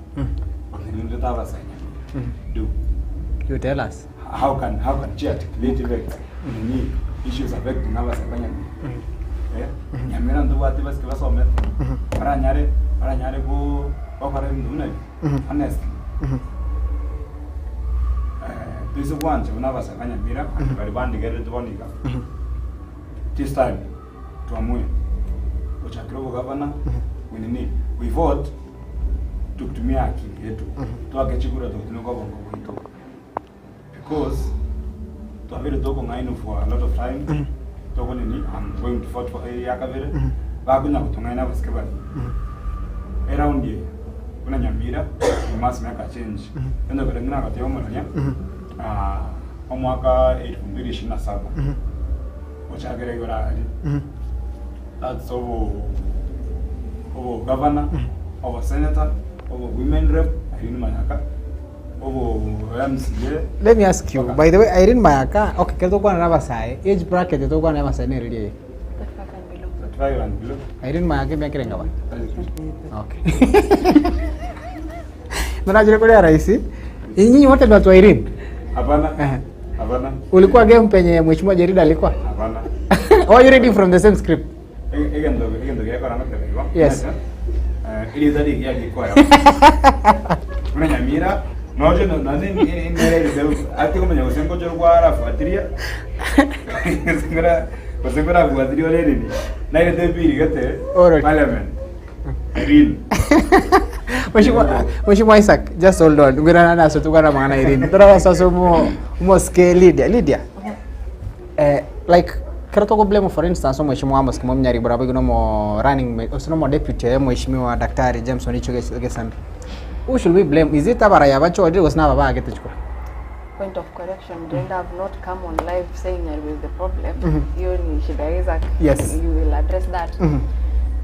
Do? You tell us. How can she articulate effects nini issues affecting abasabanya eh Nyamira ndubwate basike basome baranyare baranyare ko bakora ebintu buna ebi honestly eh twise bwanje buna abasaba Nyamira bari bandigerete bonika this time tuamue uchakire obogavana we nini we vote tukutumia akili yetu twake chikura tukutumia kwa bongo bwitu because twavire tokong'ainwa for a lot of time toko nini I'm going to vote for area yakavere bakunya kutung'aina abasike bari around here kuna Nyamira we must make a change endo kare ngina kati omorania ah omwaka 2027 ochakire igora ari that's obo obo governor obo senator obo women rep Irene Mayaka obo MCA. Let me ask you, by the way, Irene Mayaka, okay, kero tokwana na abasae, age bracket tokwana na abasae nere riaye. 35 and below. 35 and below. Irene Mayaka emiaka erenga ba? Okay. Mnajua kule rais. Nyinyi wote ni watu wa Irene. Hapana. Eh. Hapana. Ulikuwa game penye Mheshimiwa Jerida alikuwa? Hapana. Or are you reading from the same script? Egento egento gekora ngotebigwa. Yes. Eh, iri tari ya gikoya. Kuna Nyamira noje no nani indere ati kumenya gusengo cyo rwara fuatiria. Sengora gusengora fuatiria ore nini. Na ile tebiri gete. Alright. Parliament. Irene. Mheshimiwa Mheshimiwa Isaac, just hold on. Ngwira na so tukana mwana Irene. Tora sasa umo umo scale Lydia. Lydia. Eh, like kero toko blame for instance Mheshimiwa Amos Kimwem Nyaribo rabo mo running mate osino mo deputy eh, Mheshimiwa Daktari Jameson Icho Gesambi. Who should we blame? Is it abaraya bacho or was na baba agete chukua? Point of correction, Brenda, I've not come on live saying I was the problem. Hiyo ni shida ya Isaac. Yes. You will address that.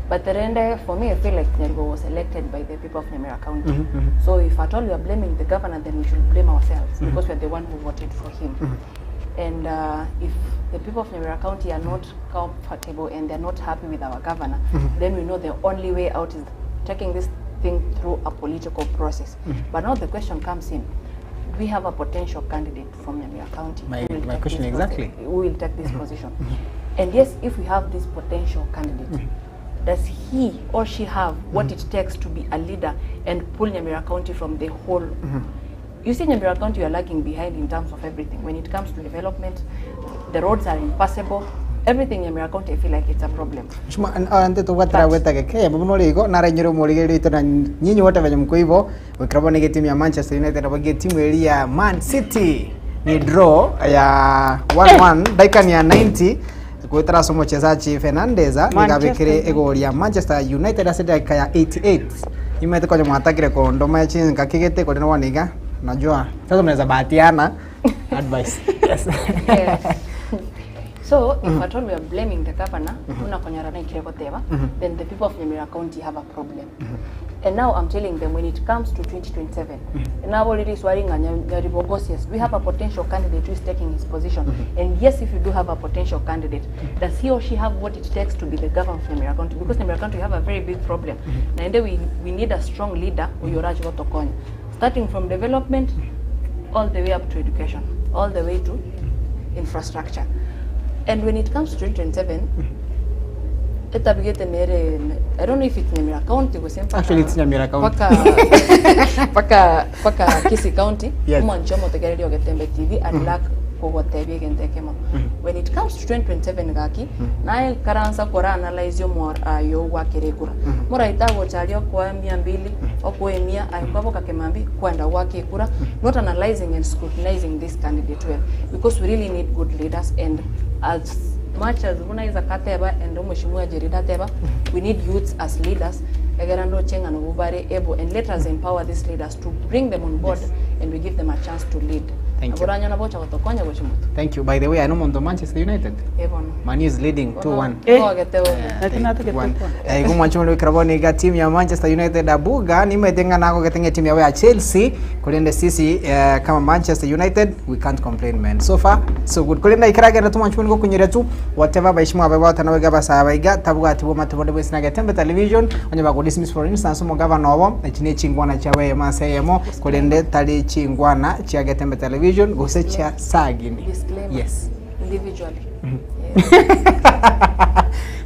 But the rende, for me, I feel like Nyaribo was elected by the people of Nyamira County. So if at all we are blaming the governor, then we should blame ourselves because we are the one who voted for him. And if the people of Nyamira County are not comfortable and they're not happy with our governor, then we know the only way out is taking this thing through a political process. But now the question comes in, do we have a potential candidate from Nyamira County? My- who will my take question this exactly. who will take this position? And yes, if we have this potential candidate, does he or she have what it takes to be a leader and pull Nyamira County from the hole? You see, Nyamira County, you are lagging behind in terms of everything. When it comes to development, the roads are impassable. Everything in Nyamira County, I feel like it's a problem. Mheshimiwa, ante tugwatira gwetage ke muno rigo narenyere umurigiri na nyinyi wote venye mko hivyo wikirabo ni timu ya Manchester United na bagie timu eri ya Man City ni draw ya 1-1 dakika ni ya 90 gwitara somo mchezaji Fernandez nigabikire igori ya Manchester United ase dakika ya 88 imete kwa mwatakire kondo mechi ngakigete kwa nwa niga najua sasa mnaweza bahatiana advice yes. Yes. So if at all we are blaming the governor, mm -hmm. then the people of Nyamira County have a problem. And now I'm telling them when it comes to 2027, and now already swearing Nyaribogos, yes, we have a potential candidate who is taking his position. And yes, if you do have a potential candidate, does he or she have what it takes to be the governor of Nyamira County? Because Nyamira County, we have a very big problem. And we need a strong leader, Uyoraji Gotokonya, starting from development all the way up to education, all the way to infrastructure. And when it comes to 2027, etabigete nere, I don't know if it's Nyamira County, Actually, it's Nyamira County. Paka paka Kisii County. Yes. Umwancho motegereria Ogetembe TV and lack kogotebia egento ekemo. When it comes to 2027 gaki, naye karansa kora analyze yo mora yo gwakerekura. Moraita gocharia kwa 200. Okoemia aye kwaboka kemambia kwenda goaka ekura not analyzing and scrutinizing this candidate well because we really need good leaders and as much as buna Isaac ateba and omweshimiwa Jerida ateba we need youths as leaders egera ndoche ng'a nabwo bare able and let us empower these leaders to bring them on board and we give them a chance to lead. Thank you. Nabo oranyore nabo ocha gotokonya gochia motwe. Thank you. By the way, I know Monto Manchester United. Eh bono. Man U is leading 2-1. Eh. Ogete bono. Naki natagete kwana. Eh, igo mwancho muri kirabo niga team ya Manchester United abuga nimete ng'a nagogete ng'a team yabo ya Chelsea korende sisi eh, kama Manchester United we can't complain man so far so good korende ikeragenda tumwancho muri gokunyira tu whatever baishimwa abe batana baiga basaba baiga tabwati bwo matobode bwesi na Getembe television onye bago dismiss for instance omogavana obo echi ne chingwana chiabo eyemo ase eyemo korende tari chingwana chia Getembe television gose chia Sagini Disclaimer. yes Individually.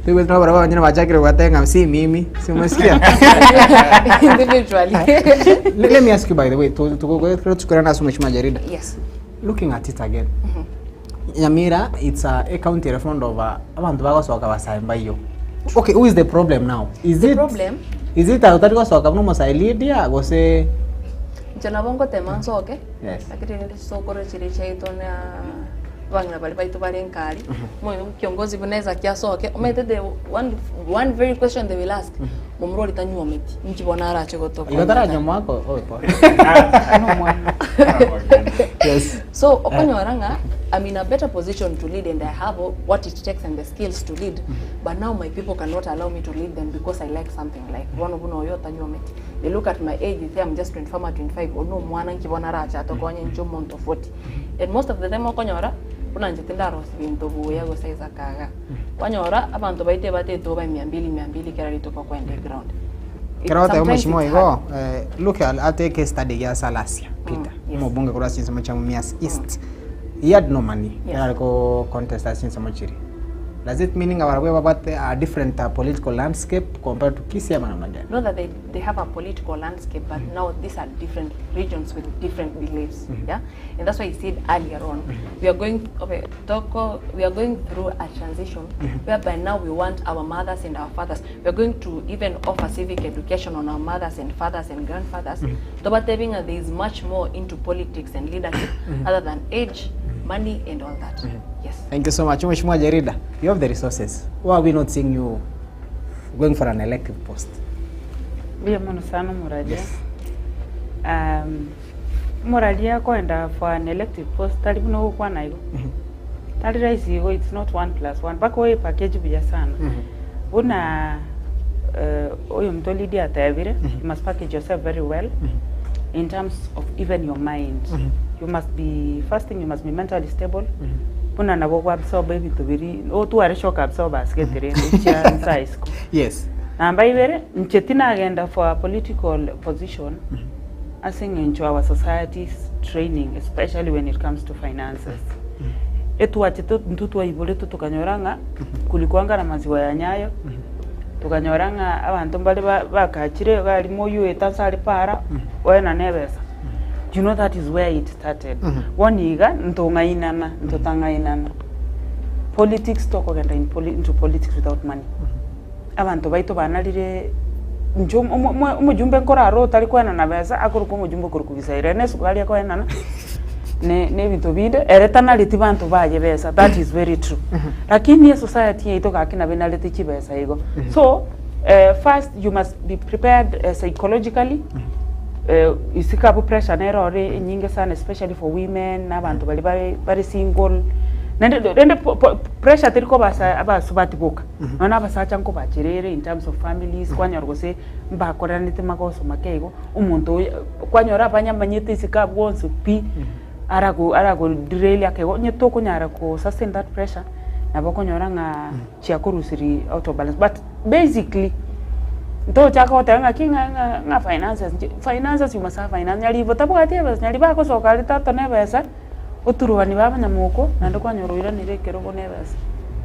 Pigwe tuna barabara wengine wachakire watenga si mimi. Si umesikia? Individually. Let, let me ask you by the way, tu tu tu na mheshimiwa Jarida. Yes. Looking at it again. Nyamira it's a, a county in front of abantu bagosoka basaemba iyo. Okay, who is the problem now? Is The it problem? Is it utari gosoka muno Musailidia gose Inche nabo ngotema nsoke, Yes. lakini rende chisokoro chiria chiaito na abang'ina baria baito bare nkari, moyo kiongozi buna Isaac asoke, omanyete the one, one very question they will ask, momura oria tanyuometi, inki bono arache gotokonya Igo taranywa mwako oe pole. Yes. So okonyora ng'a I'm in a better position to lead and I have what it takes and the skills to lead, but now my people cannot allow me to lead them because I like something like bono buna oyo otanyuometi. They look at my age, they say I'm just 24 ama 25, oyo nomwana nki bono arache atokonye inche omonto 40. And most of the time okonyora buna inche tindarosia binto buya gose Isaac iga. Kwanyora abanto baito ebatete obae mia mbili mia mbili kera rituko okoenda eground. Kero goteba Sometimes omweshimiwa it's igo, hard. eh, look at ate case study gia Salasia Peter, yes. omobunge korwa ase chinsemo chia Mumias East. He had no money, Yes. ekero are ko contest ase chinsemo chiria. Does it mean ng'a barabwo babwate a different uh, political landscape compared to Kisii ama namna gani? Not that they, they have a political landscape, but now these are different regions with different beliefs. Yeah, and that's why I said earlier on, we are going okay, Toko, we are going through a transition whereby now we want our mothers and our fathers. We are going to even offer civic education on our mothers and fathers and grandfathers. Tobatebinga, there is much more into politics and leadership other than age, money, and all that. Yes. Thank you so much. Mheshimiwa Jerida, you have the resources. Why are we not seeing you going for an elective post? Mbuya mono sana omoraria. Um, omoraria akoenda for an elective post tari buna ogokwana igo. Tari rahisi igo it's not one plus one mpaka oye package buya sana. Buna eh, oyomonto Lydia atebire, you must package yourself very well in terms of even your mind. You must be, first thing you must be mentally stable. Buna nabo okwa absorb ebinto biria, otware shock absorbers gete rende chia nsa isiko. Yes. Namba ibere, inche tinagenda for a political position ase eng'encho our society's training especially when it comes to finances. Etwachete intwe twaiboretwe tokanyora ng'a kulikuanga na maziwa ya Nyayo, tokanyora ng'a abanto mbare ba- bakachire iga aria moyuete ase are para, oenane ebesa. You know that is where it started. Bono iga, ntong'ainana, ntotang'ainana. Politics tokogenda in poli- into politics without money. Abanto baito banarire inche omo- omo- omojumbe nkorara otari koenana besa akorokwa omojumbe okorokwa Gisaira ere na esukari akoenana ne na ebinto binde ere tanareti banto baye besa that is very true. Lakini esociety yaito gaki nabo enarete chibesa igo. So first you must be prepared psychologically isiko abwo pressure nere ore enyinge sana especially for women na abanto baria bare bare single naende rende pressure teri koba ase abasubati boka Nonya na abasacha nkobacherere in terms of families, kwanyora gose mbakoreranete magoso make igo, omonto oyo kwanyora abanyamanyete isiko abwo bonsi pi, arago arago derail ake igo, onye tokonyara ko sustain that pressure, nabo okonyora ng'a chiakorusiri out of balance. But basically, ntochaka goteba ng'aki ng'a ng'a ng'a finances nche, finances you must have finance, nyaribo tabwati ebesa, nyaribo agosoka aria tata na ebesa, Oturubani ba abanyamoko, naende kwanyora oiranire ekerogo na ebesa.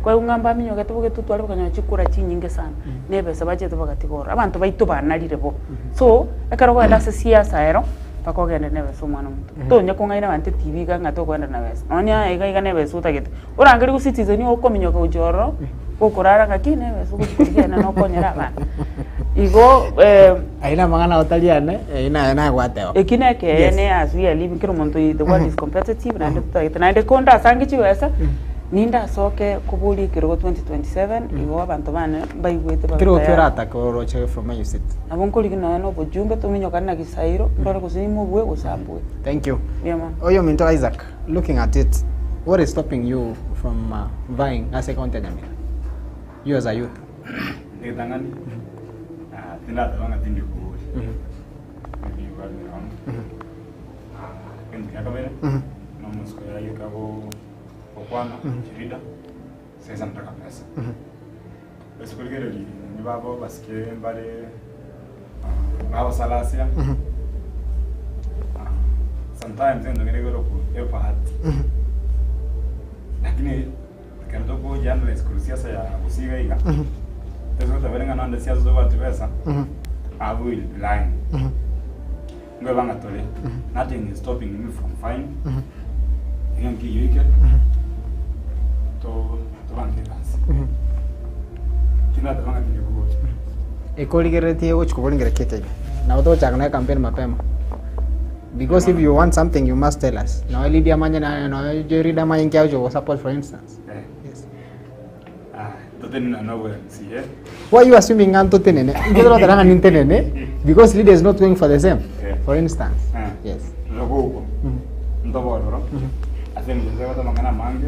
Kwaigwa ng'a mbaminyogete bogetu tware bakanyora chikura chinyinge sana, na ebesa bachete bagatiga ororo. Abanto baito banarire bo. So, ekero okoenda ase siasa ero, mpaka ogende na ebesa omwana omonto. Tonya kong'aina abanto etibi iga ng'a tokoenda na besa. Nonya aye iga iga na ebesa otagete. Orangerie go citizen okominyoka gochia ororo, gokorara ng'aki na ebesa ogochi korigia naende okonyere abana. Igo eh, Ayio namang'ana otari ane, ayio naye nagwateba. Eki nekeene Yes. as we are living kera omonto the world is competitive naende totagete naende konde asange chibesa nindasoke koboria ekerogo 2027 igo abanto bane mbaigwete babe Kerogo ki tayari. oratake oroche from where you sit? Nabo nkorigi nonya na obojumbe tominyokane na Gisairo ndore gose nimobue gose ambue. Thank you. Mbuya mono. Oyo ominto Isaac, looking at it, what is stopping you from vying ase county ya Nyamira? You as a youth. Ritang'ani, ah, tindateba ng'a tindi kobori. Maybe you got me wrong. Ah, egento kia kabere, na omosiko yaye kago gokwana, chirida, sasa nataka pesa. Ase korigereria nonye babo basike mbare ah, bagosalasia, ah, sometimes egento kere igoro ebahati. Lakini Ekero tokojianalyse korwa siasa ya gusii iga iga, tose gotabere ng'a nonde siasa tobwati besa, abwo will be lying. Nkoeba ng'a tore, nothing is stopping me from vying, iga nkiyoike, to tobange egasi. Tindateba ng'a tindi kogocha. Ekorigereretie gochia koboringera ki ekeiga? Nabo togochaka na ecampaign mapema. Because if you want something you must tell us. Noe Lydia amanye na noe Jerida amanye nki agocha gosupport for instance. Eh. Yes. Ah, totenena na obo MCA. Why you assuming ng'a ntotenene? Intwe toroteba ng'a nintenene because Lydia is not going for the same. Eh. For instance. Eh. Yes. Rogogo. Ntobe ororo. Ase eng'encho ntebwate amang'ana amange.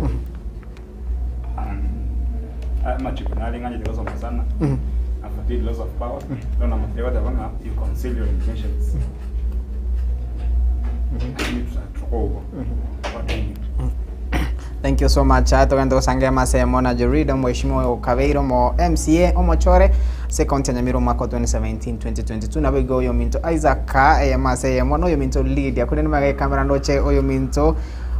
Amachiko nare ng'anchete gosoma sana. After laws of power. Bono amache goteba ng'a you conceal your intentions. Lakini tukogo. Thank you so much. Aya togende gosanga emasemo na Jerida omweshimiwa Okabeire omo MCA omochore ase ekaunti ya Nyamira omwaka wa 2017 2022 nabo igo oyominto Isaac eyemo ase eyemo na oyominto Lydia korende magega ekamera ndoche oyominto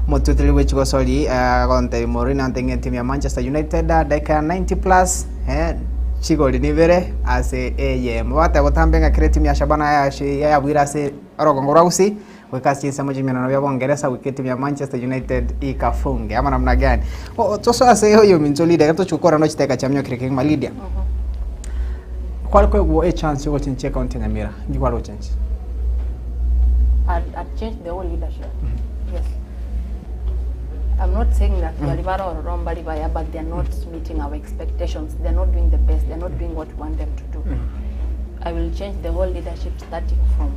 Omotweteri bwe chigosori agontebia Mourinho ante ng'a etimu ya Manchester United dakika ya 90 plus eh, chigori nibere ase eyemo. Bateba botambe ng'a kera etimu ya Shabana yabuire ase orogongo rwa Gusii goika ase chinsemo chi'emenano bia Bongeresa goika etimu ya Manchester United ikafunge ama namna gani? Tosoe ase oyominto Lydia ekero tochia gokora nochiteka chiamiokire kegima Lydia. Kware koegwa echance yogochenchia ecounty ya Nyamira, inki kware gochenchia? I'd, I'd change the whole leadership. Yes. I'm not saying that bari barororo mbari baya, but they're not meeting our expectations. They're not doing the best. They're not doing what we want them to do. I will change the whole leadership starting from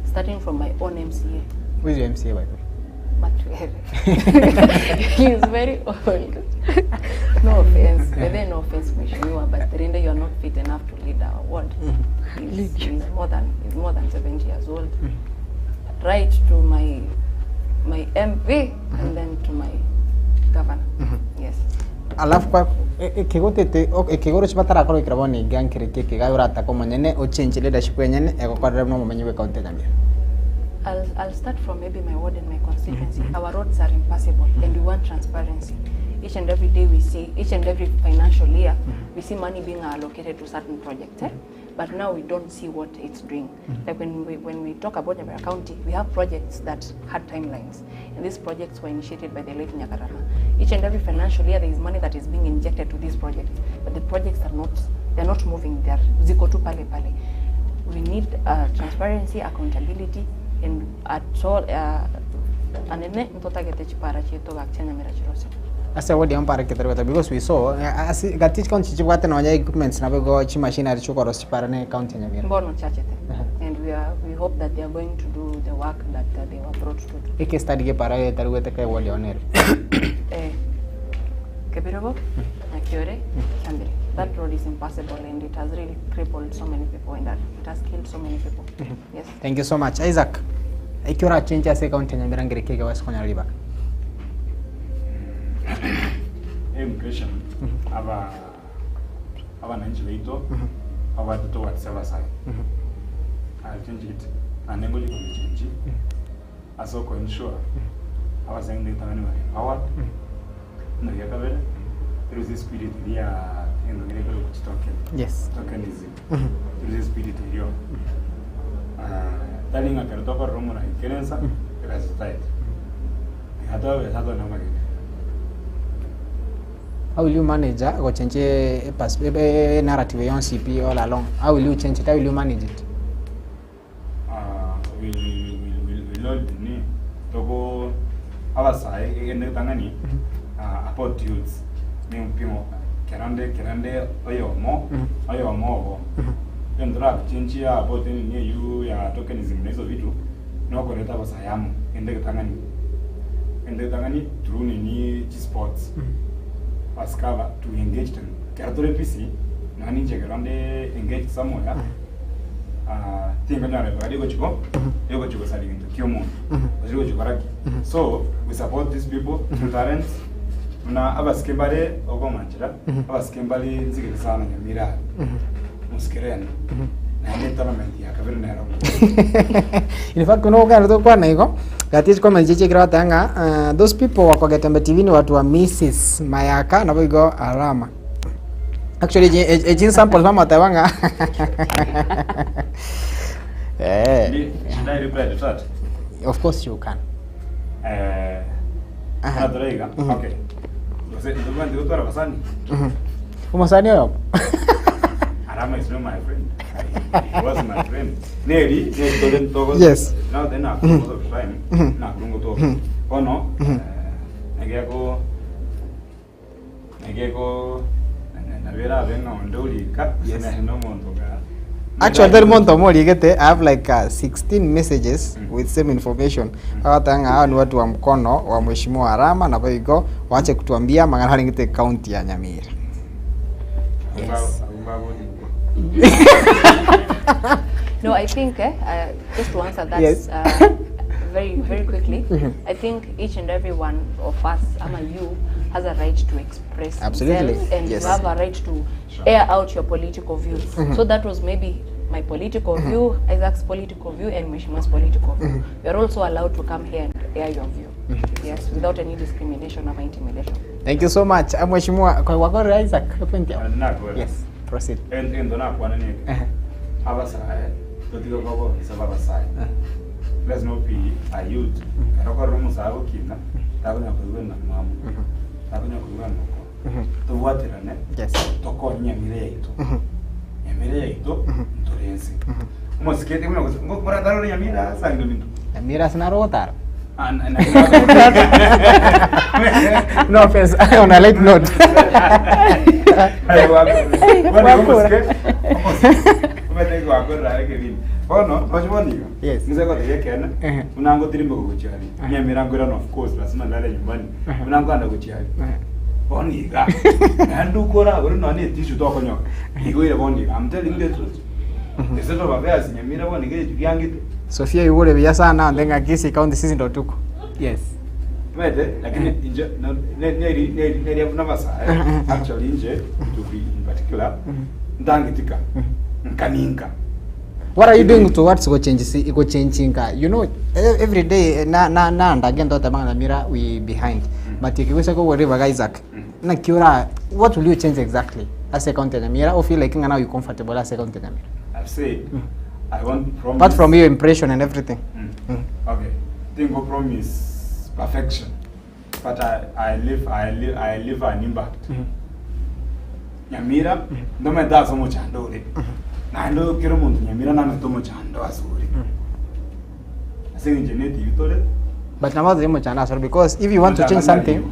starting from my own MCA. Who is your MCA by the way? Matwere. He is very old. No offense. But then no offense, Mheshimiwa, but Rinde, you are not fit enough to lead our ward. He's, he's more than he's more than 70 years old. Right to my my MP and then to my governor. Yes. Alafu kwa ekegotete ekegoro chibatarakorwa ekero bono iga nkere ki ekiga oratake omonyene ochange leadership enyene egokorera buna omomenyi bwe county ya Nyamira. I'll, I'll start from maybe my ward and my constituency. Our roads are impassable and we want transparency. Each and every day we see, each and every financial year, we see money being allocated to certain projects. Eh? But now we don't see what it's doing. Like when we, when we talk about Nyamira County, we have projects that had timelines. And these projects were initiated by the late Nyakarama. Each and every financial year, there is money that is being injected to these projects. But the projects are not, they're not moving. They're ziko tu pale pale we need uh, transparency accountability and at all uh, anene ntotagete chipara chieto gak Nyamira chirose Ase wodi mpare keterweta because we saw ase gati county chibwate nonya equipments nabo igo chimachinery chikorosia chipara ne county ya Nyamira. mbono chachete and we are we hope that they are going to do the work that uh, they were brought to do Eke study gepara etaruete ka ewodi one ere. eh, Kebirogo, Nakiore, Chambiri. That road is impassable and it has really crippled so many people and that it has killed so many people. Yes. Thank you so much. Isaac, eki orachenche ase ekaunti ya Nyamira ngere ki ekewesa konyora ribaga? Education aba abananchi baito babwate towards abasae I'll change it naende ngochi kobichenchi ase oko ensure abasae ndetang'ani bare empowered Buna egia kabere, torusie espirit eria ya egento keria ekero chitoken Yes. tokenism torusie espirit erio tari ng'a ekero tokorora omorai kera ensa egasi totaete, tiga tobe besa tore na amagenderero. How will you manage gochenji e narrative yonsi pi all along? How will you change it? How will you manage it? Will all nini toko abasae egende getang'ani about youths nimpimo kerande kerande oyomo oyomo obo egento torachenchie about nini eywo ya tokenism na hizo vitu nokoreta abasae amo egento egetang'ani egento egetang'ani through nini chisports basike aba to engage them ekero tore busy nonye ninche ekero nde engaged somewhere tinkonyora ribaga rigochi ko rigochi gosaria gento kia omonto gose rigochi gokora ki. So we support these people through talents buna abasike mbare okong'anchera abasike mbare nsigete sana Nyamira aa mosike rende naende etournament ya kabere nero In fact buna okogenderete gokwana igo, gati chikomenti chiaye chiekire goteba ng'a those people wako Getembe TV ni watu wa Mrs Mayaka naboigo Arama. Actually echi echi echi nsample bamoteba ng'a eh, Ndi- should I reply to that? of course you can. Eh, Aha. natoraiga okay gose ntobwanti gotwara abasani Omosani oyo Arama is not my friend. He was my friend. Neri, neri tore ntogo. Yes. Now then after most of the time, na kurungo to. Bono, eh, egeko egeko nabera abe ng'a onde orika, Yes. nere nomonto ga. Actually, there monto omorigete I have like 16 messages with same information. Agoteba ng'a hao ni watu wa mkono wa mheshimiwa Arama nabo igo wache kutuambia mang'ana arengete county ya Nyamira. Yes. No, I think just to answer that Yes. very very quickly, I think each and every one of us, ama you, has a right to express Absolutely. himself and Yes. you have a right to air out your political view. So that was maybe my political view, Isaac's political view, and Mheshimiwa's political view. You are also allowed to come here and air your view. Yes, without any discrimination or intimidation. Thank you so much. Ah, Mheshimiwa kwa wakore Isaac. Open the- Nakore. Yes, proceed. Ento nakwana neke. Ehe. Abasae, totige koba obisa bwa abasae. Let's not be a youth. Ekero okorora omosae agokina, takonya koigwa endamwamu, takonya koigwa engoko. Tobwaterane, Yes. tokonye nyamira yaito. Nyamira yaito, ntore ense. Omosike buna gose, moratarore nyamira ase ang'e binto. Nyamira ase naro ogotara. Ah, na- na- No offense, on a light note. Aye, wako- bono igo omosike, omosike, omanyete gwakorera are ekerindi. Bono, roche bono iga, Yes. nigo egotebia ekeene, Ehe. buna ngotirimboka gochia aria, nyamira nkoirana of course lazima nilale nyumbani, buna nkoenda gochia aria, bono iga, naende okorabore nonya na etissue tokonyora, igo ere bono iga, I'm telling you the truth. The state of affairs Nyamira bono iga ebiangete. Sofia igure buya sana ande ng'a Kisii County sisi ndo tuko. Yes. Omanyete, lakini inche no- ne- neri neri neri buna abasae, actually inche to be in particular, ntangetika, nkaninka. What are you doing towards gochange si gochanginga? You know every day na na na ndagenda otema Nyamira we behind. But ikigwisa ko riba Isaac. Naki ora what will you change exactly as a county ya Nyamira or feel like ng'a now you comfortable as a county ya Nyamira? I've said I want promise. Apart from your impression and everything. Okay. Tingo promise perfection. But I live I live I live an impact. Nyamira ndomete ase omochando ore. Naende kera omonto Nyamira namete omochando ase ore. Ase eng'encho ne etibi tore. But now the mochando asore because if you want to change something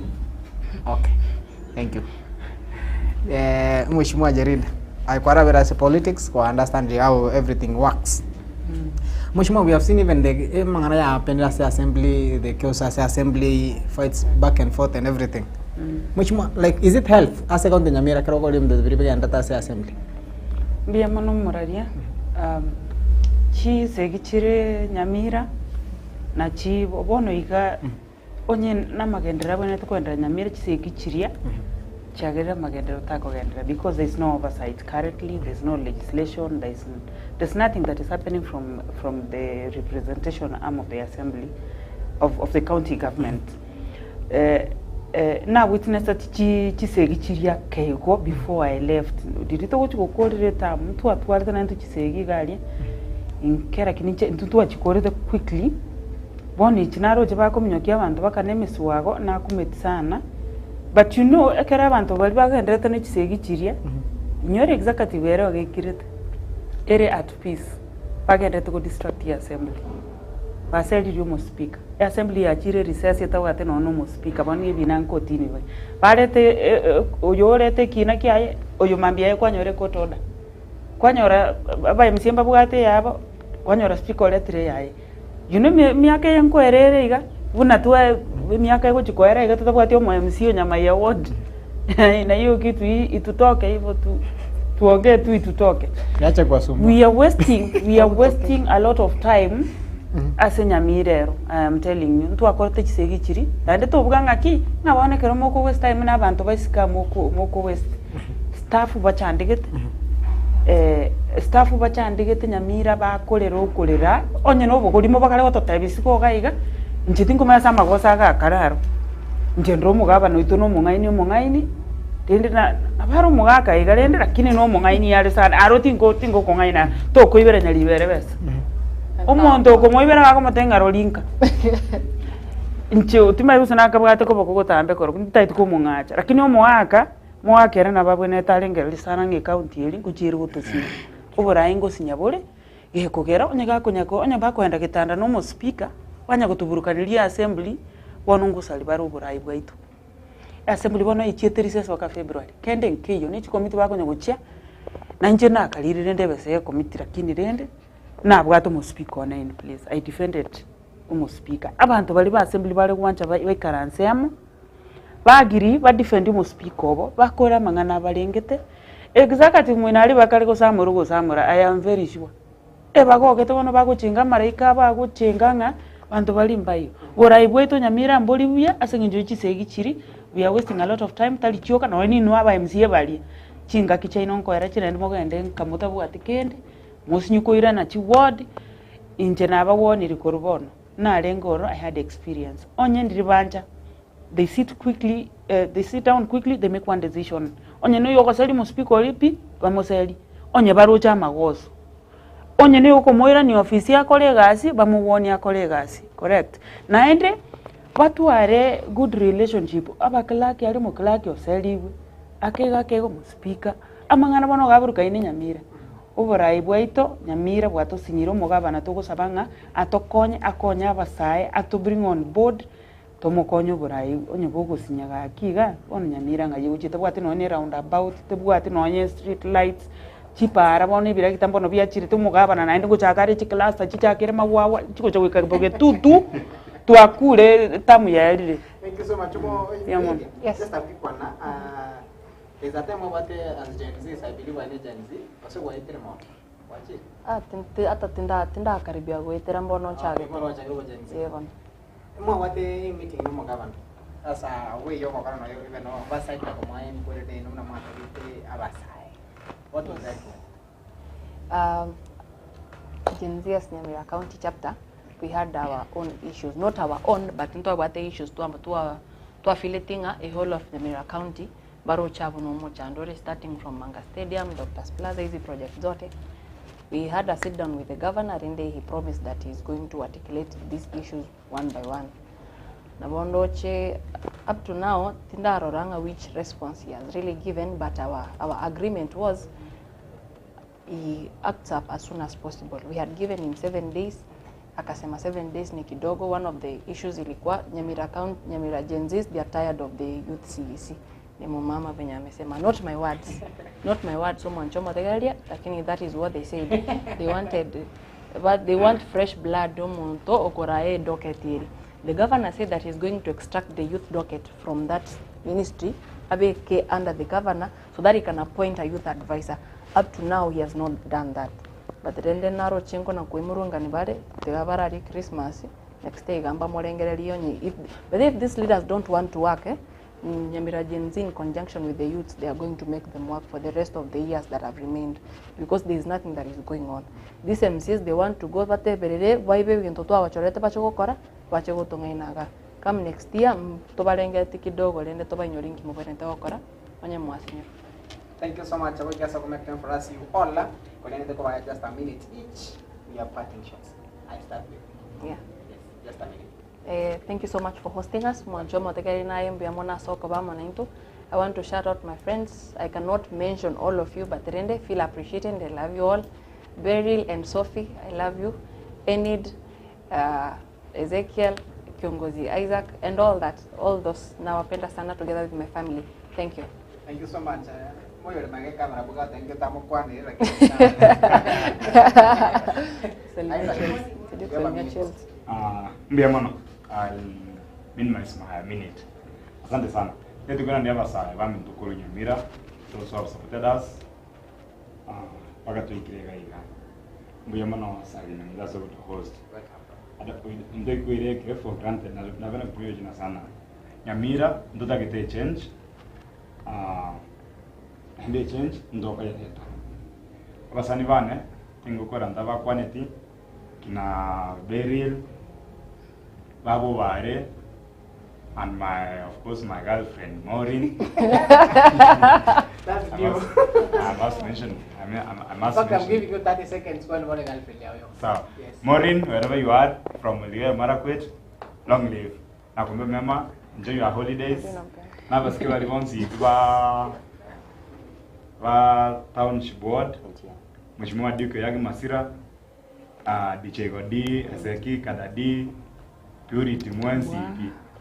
Okay. Thank you. Eh, Mheshimiwa Jerida, I kwarabira ase politics kwa understand how everything works. Mheshimiwa, we have seen even the eh, mang'ana ya happened ase assembly, the chaos ase assembly, fights back and forth and everything. Mheshimiwa, like is it health ase county Nyamira kero okore ebinto biria bigenderete ase assembly? Mbuya mono omoraria, chisegi chire Nyamira, nachi bono iga onye namagenderero abwenerete kogenderera Nyamira chisegi chiria, chiagerire amagenderero takogenderera because there is no oversight currently, there is no legislation, there is there's nothing that is happening from from the representation arm of the assembly of of the county government. Eh eh na witnesseti chi chisegi chiria keigo before I left, riria togochi gokorera etamu ntwatwarete naintwe chisegi iga aria, inke lakini inche intwe twachikorete quickly, bono echi naroche bakominyokia abanto bakane emeswago nakumeti sana. But you know ekero abanto baria bagenderete ne chisegi chiria, inyore executive ere ogekirete, ere at peace, bagenderete go distract assembly. Baseririe omospeaker, eassembly yachire recess etabwate nonya na omospeaker bono nigo ebina nkotini bare. Barete oyo orete ekina kiaye, oyo mambia yaye kwanyora ecourt order. Kwanyora aba MCA mbabwate eyabo, kwanyora speaker oretire eyaye. You know emiaka eye nkoera ere iga, buna twa emiaka egochi koera iga totabwati omo MC o Nyamaiya ward, na hiyo kitu itutoke hivo tu tuongee tu itutoke. Yache kuwasumbua. We are wasting, we are wasting a lot of time ase Nyamira ero, I am telling you. Ntwakorete chisegi chiria, naende tobuga ng'aki, ng'a bono ekero moko waste time na abanto ba isiko aa moko moko waste. Staff bachandegete, staff bachandegete Nyamira bakorera okorera, onye na obokorimo bakare gototebia isiko iga iga, inche tinkomanya ase amagoso agakare aro. Inche ndire omogabana oito na omong'aini omong'aini, rende na nabo are omogaka iga rende lakini na omong'aini are sana, aro tinko tingokong'aina tokoibera nyaribere besa. Omonto okomoibera gakomotebia ng'a rori nka, inche timanyeti gose nakabwate koboko gotambe korokwo, ntagete komong'acha, lakini omogaka. Moake ere nababwenerete arengererie sana ng'a ecounty eria ngochia ere gotosinya. Oboraai ngosinya bore, gekogera onye gakonya ko onye bakoenda getanda na omospeaker, banya gotoburukaneria assembly, bono ngosari bare oboraai bwaito. Assembly bono echiete recess mpaka February, kende nkeiyo, ne chikomiti bakonya gochia, na inche nakarire rende ebesa ya ekomiti lakini rende, nabwate omospeaker one in place, I defended omospeaker. Abanto baria ba assembly bare gwancha baikaranse amo. Bagiri ba defend omospeaker obo, bakore amang'ana abarengete, executive mwene aria bakare gosamora ogosamora I am very sure. Ebagogete bono bagochenga amaraika abo agochenga ng'a banto baria mbayo. Borai bwaito Nyamira mbori buya ase eng'encho ye chisegi chiria, we are wasting a lot of time tari chioka nonye ninwe aba MCA baria, chingaki chiaino nkoera chire naende mogende nka motabwati kende, mosinye koirana chiward, inche nabawarniri korwa bono. Narenge ororo I had experience onye ndiri bancha they sit quickly they sit down quickly they make one decision onye noyo ogoseria omospeaker oria pi bamoserie onye baroche amagoso onye noyo okomoirania ofisi akore egasi bamowonie akore egasi correct naende batware good relationship abaclerk aria omoclerk oserigwe akeigo akeigo omospeaker amang'ana bono iga aburukaine nyamira. Oboraai bwaito Nyamira bwatosinyire omogabana togosaba ng'a atokonye akonye abasae ato bring on board tomokonye oboraai onye bogosinya gaki iga bono Nyamira ng'ai egochia tebwati nonye ne round about tebwati nonye street lights chipara bono ebiragita mbono biachirete omogabana naende ngochaka are chicluster chichakere magwagwa chigocha goika bogetutu twakure term yaerire. Thank you so much. Mo, Yeah, ma'am. Yes. Just a quick one. There's a time obwate as Gen Zs, I believe aye ne Gen Z, gose gwaetire mono? Gwachire? Ah, tin- ti- ata tinda tindakaribia goetera mbono Ah, nchagete. bono gwachakire obo Gen Z. Eh, bono. Mwabwate emeeting na omogabana asa away yogokora noyo even oversight na komoa input ere buna mwatagete abasae. What was that like? Gen Z as Nyamira County chapter, we had our own issues, not our own, but ntwabwate issues twa twa twafeelete ng'a a whole of Nyamira County baroche abwo nomochando ore starting from Manga Stadium, Doctors Plaza, hizi project zote. We had a sit down with the governor rende he promised that he is going to articulate these issues one by one. Nabo ndoche up to now tindarora ng'a which response he has really given but our, our agreement was he acts up as soon as possible. We had given him 7 days, akasema 7 days ni kidogo. One of the issues ilikuwa Nyamira County, Nyamira Gen Zs, they are tired of the youth CEC. Ni mumama venye amesema, not my words, not my words, someone choma tegeria, lakini that is what they said. They wanted, but they want fresh blood omonto okorae docket eri. The governor said that he's going to extract the youth docket from that ministry abeke under the governor so that he can appoint a youth advisor. Up to now he has not done that. But rende naro chinko na kuimurungani bare tiga barari Christmas next day gamba morengererio onye if but if these leaders don't want to work eh, Nyamira Gen Z in conjunction with the youths they are going to make them work for the rest of the years that have remained because there is nothing that is going on. These MCs they want to go bateberere baibe ebinto twabachorete bache gokora bache gotong'ainaga come next year tobarengeti kidogo rende tobainyori nki mobwenerete gokora onye mwasinyirwe. Thank you so much. I will just make time for us you all. Kolenete kwa just a minute each. We are parting shots. I start with you. Yeah. Yes, just a minute. Eh, thank you so much for hosting us. Mwanche omotegereri naye mbuya mono ase okoba amo naintwe. I want to shout out my friends. I cannot mention all of you, but rende feel appreciated. I love you all. Beryl and Sophie, I love you. Enid, uh, Ezekiel, Kiongozi Isaac, and all that. All those. Nawapenda sana together with my family. Thank you. Thank you so much. Moyo ore magega kamera boga thank you tamokwanire lakini Salimia Chelsea. Sijui kusalimia Chelsea. Ah, mbuya mono. I'll minimize my minute. Asante sana. Letu kuna ndiaba saa baminto korwa Nyamira. Those who have supported us. Ah, mpaka tuikire iga iga. Mbuya mono Sagina that's what to host. Ata ndoikuire for granted na napenda kutumia jina sana. Nyamira ndotagete change. Ah, ndi change ndokayeteta. Abasani bane tingokora ndabakwaneti kina Beryl Babu Bare and my of course my girlfriend Maureen. That's I new. must, I must mention I, mean, I, I must In fact, I'm mention. giving you 30 seconds kwa nione girlfriend yao. Sawa. Yes. Maureen, wherever you are from Elgeyo Marakwet, long live. Nakwambia mema, enjoy your holidays. Nabasikia bali bonsi ba ba township board. Mheshimiwa Duke Yagi Masira, DJ Godi, Eseki Kadadi, Purity Mwensi,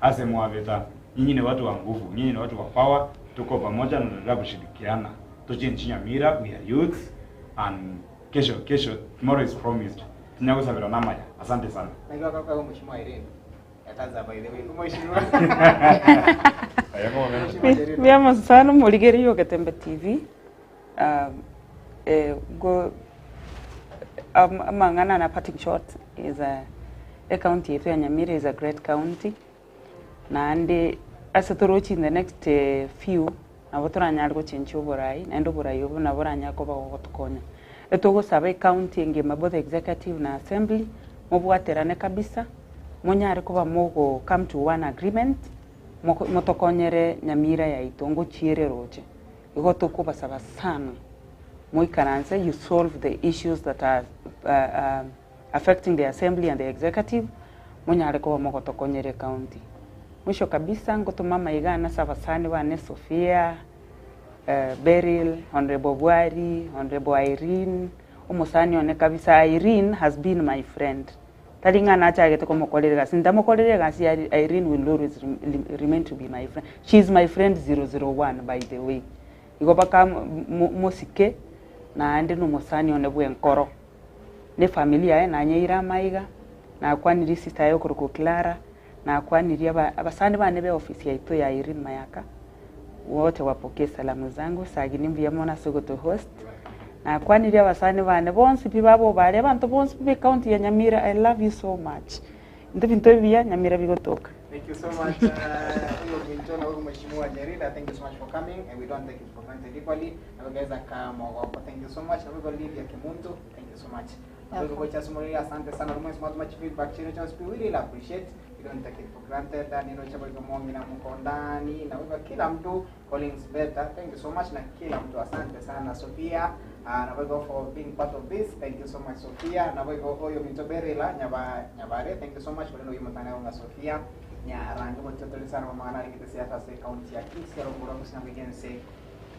Ase Mwaveta. Nyinyi ni watu wa nguvu, nyinyi ni watu wa power. Tuko pamoja na tunaendelea kushirikiana. Tuchenji Nyamira, we are youths and kesho kesho tomorrow is promised. Tunyagusabira namaya. Asante sana. Najua kaka huyo Mheshimiwa Irene. Yataza by the way. Mheshimiwa. Mheshimiwa Irene. Mbuya sana omorigereria Ogetembe TV. Um, eh, go amang'ana na parting shot is a county yetu ya Nyamira is a great county naende ase torochi in the next few nabo toranyare gochenchia oborai naende oborai obo nabo boranyare koba gogotokonya. Etogosaba ecounty engima both executive na assembly mobwaterane kabisa monyare koba mogo come to one agreement motokonyere Nyamira yaito ngochiere roche. Igo tokobasaba sana moikaranse you solve the issues that are affecting the assembly and the executive monyare koba mogotokonyere county. Mwisho kabisa ngotoma maiga ase abasani bane Sophia, Beryl, Honorable Bwari, Honorable Irene, omosani one kabisa Irene has been my friend. Tari ng'a nachagete komokorera egasi, ntamokorere egasi Irene will always remain to be my friend. She is my friend 001 by the way. Igo baka mosike naende na omosani one bwa enkoro. Ne efamiri yaye nanyeire amaiga, nakwanirie sister yaye okorokwa Clara, nakwanirie abasani bane ba ofisi yaito ya Irene Mayaka, wote wapokee salamu zangu, sagini mbuya mono ase ogotohost. Nakwanirie abasani bane bonsi pi babo bare, abanto bonsi pi ba ecounty ya Nyamira, I love you so much. Intwe ebinto ebiya Nyamira bigotoka. Thank you so much, huyo Minjona, huyo Mheshimiwa Jerida, thank you so much for coming and we don't take it for granted equally. Na wewe Kamogoko, thank you so much. Na wewe Lydia Kimuntu, thank you so much. Na wewe Kocha Sumuri, asante sana. Rumo smart much feedback chino cha we really appreciate. We don't take it for granted. Na nino cha kwa mwangi na mko ndani na wewe kila mtu Collins Beta, thank you so much na kila mtu asante sana Sophia. Na wewe for being part of this, thank you so much Sophia. Na wewe oyo Mintoberela Nyabare, thank you so much kwa neno mtandao nga Sophia. Nyarangi mototoli sana kwa maana ngite siasa se county ya Kisii rongoro kusina mwigense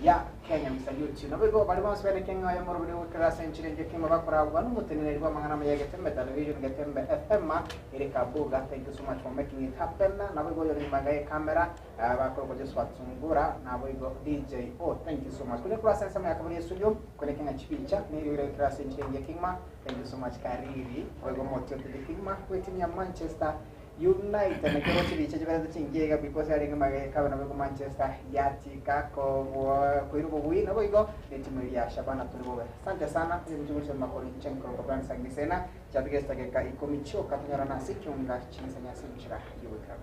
ya Kenya we salute you. Na wewe bali bonse bene Kenya ya moro bali kra century nje kima bakora bwa numutenene rwa mangana ya Getembe television Getembe FM Erika Buga, thank you so much for making it happen. Na wewe yo ni magaye camera bakora kwa Joshua Tsungura na wewe DJ O, thank you so much. Kule kura sensa ya kaburi studio kule Kenya chipicha ni ile kra century nje kima, thank you so much Kariri. Wewe mototoli kima kwetimia Manchester United na kero chiri cheche chingiega because ari ngima kabe na bego Manchester yatika ko kuirugo bwi na boigo ne timu ya Shabana tulibobe. Asante sana ni mjumbe makori chenko ko brand sangisena chabigesta keka ikomichoka tunyora na sikyunga chinsanya simchira yuweka.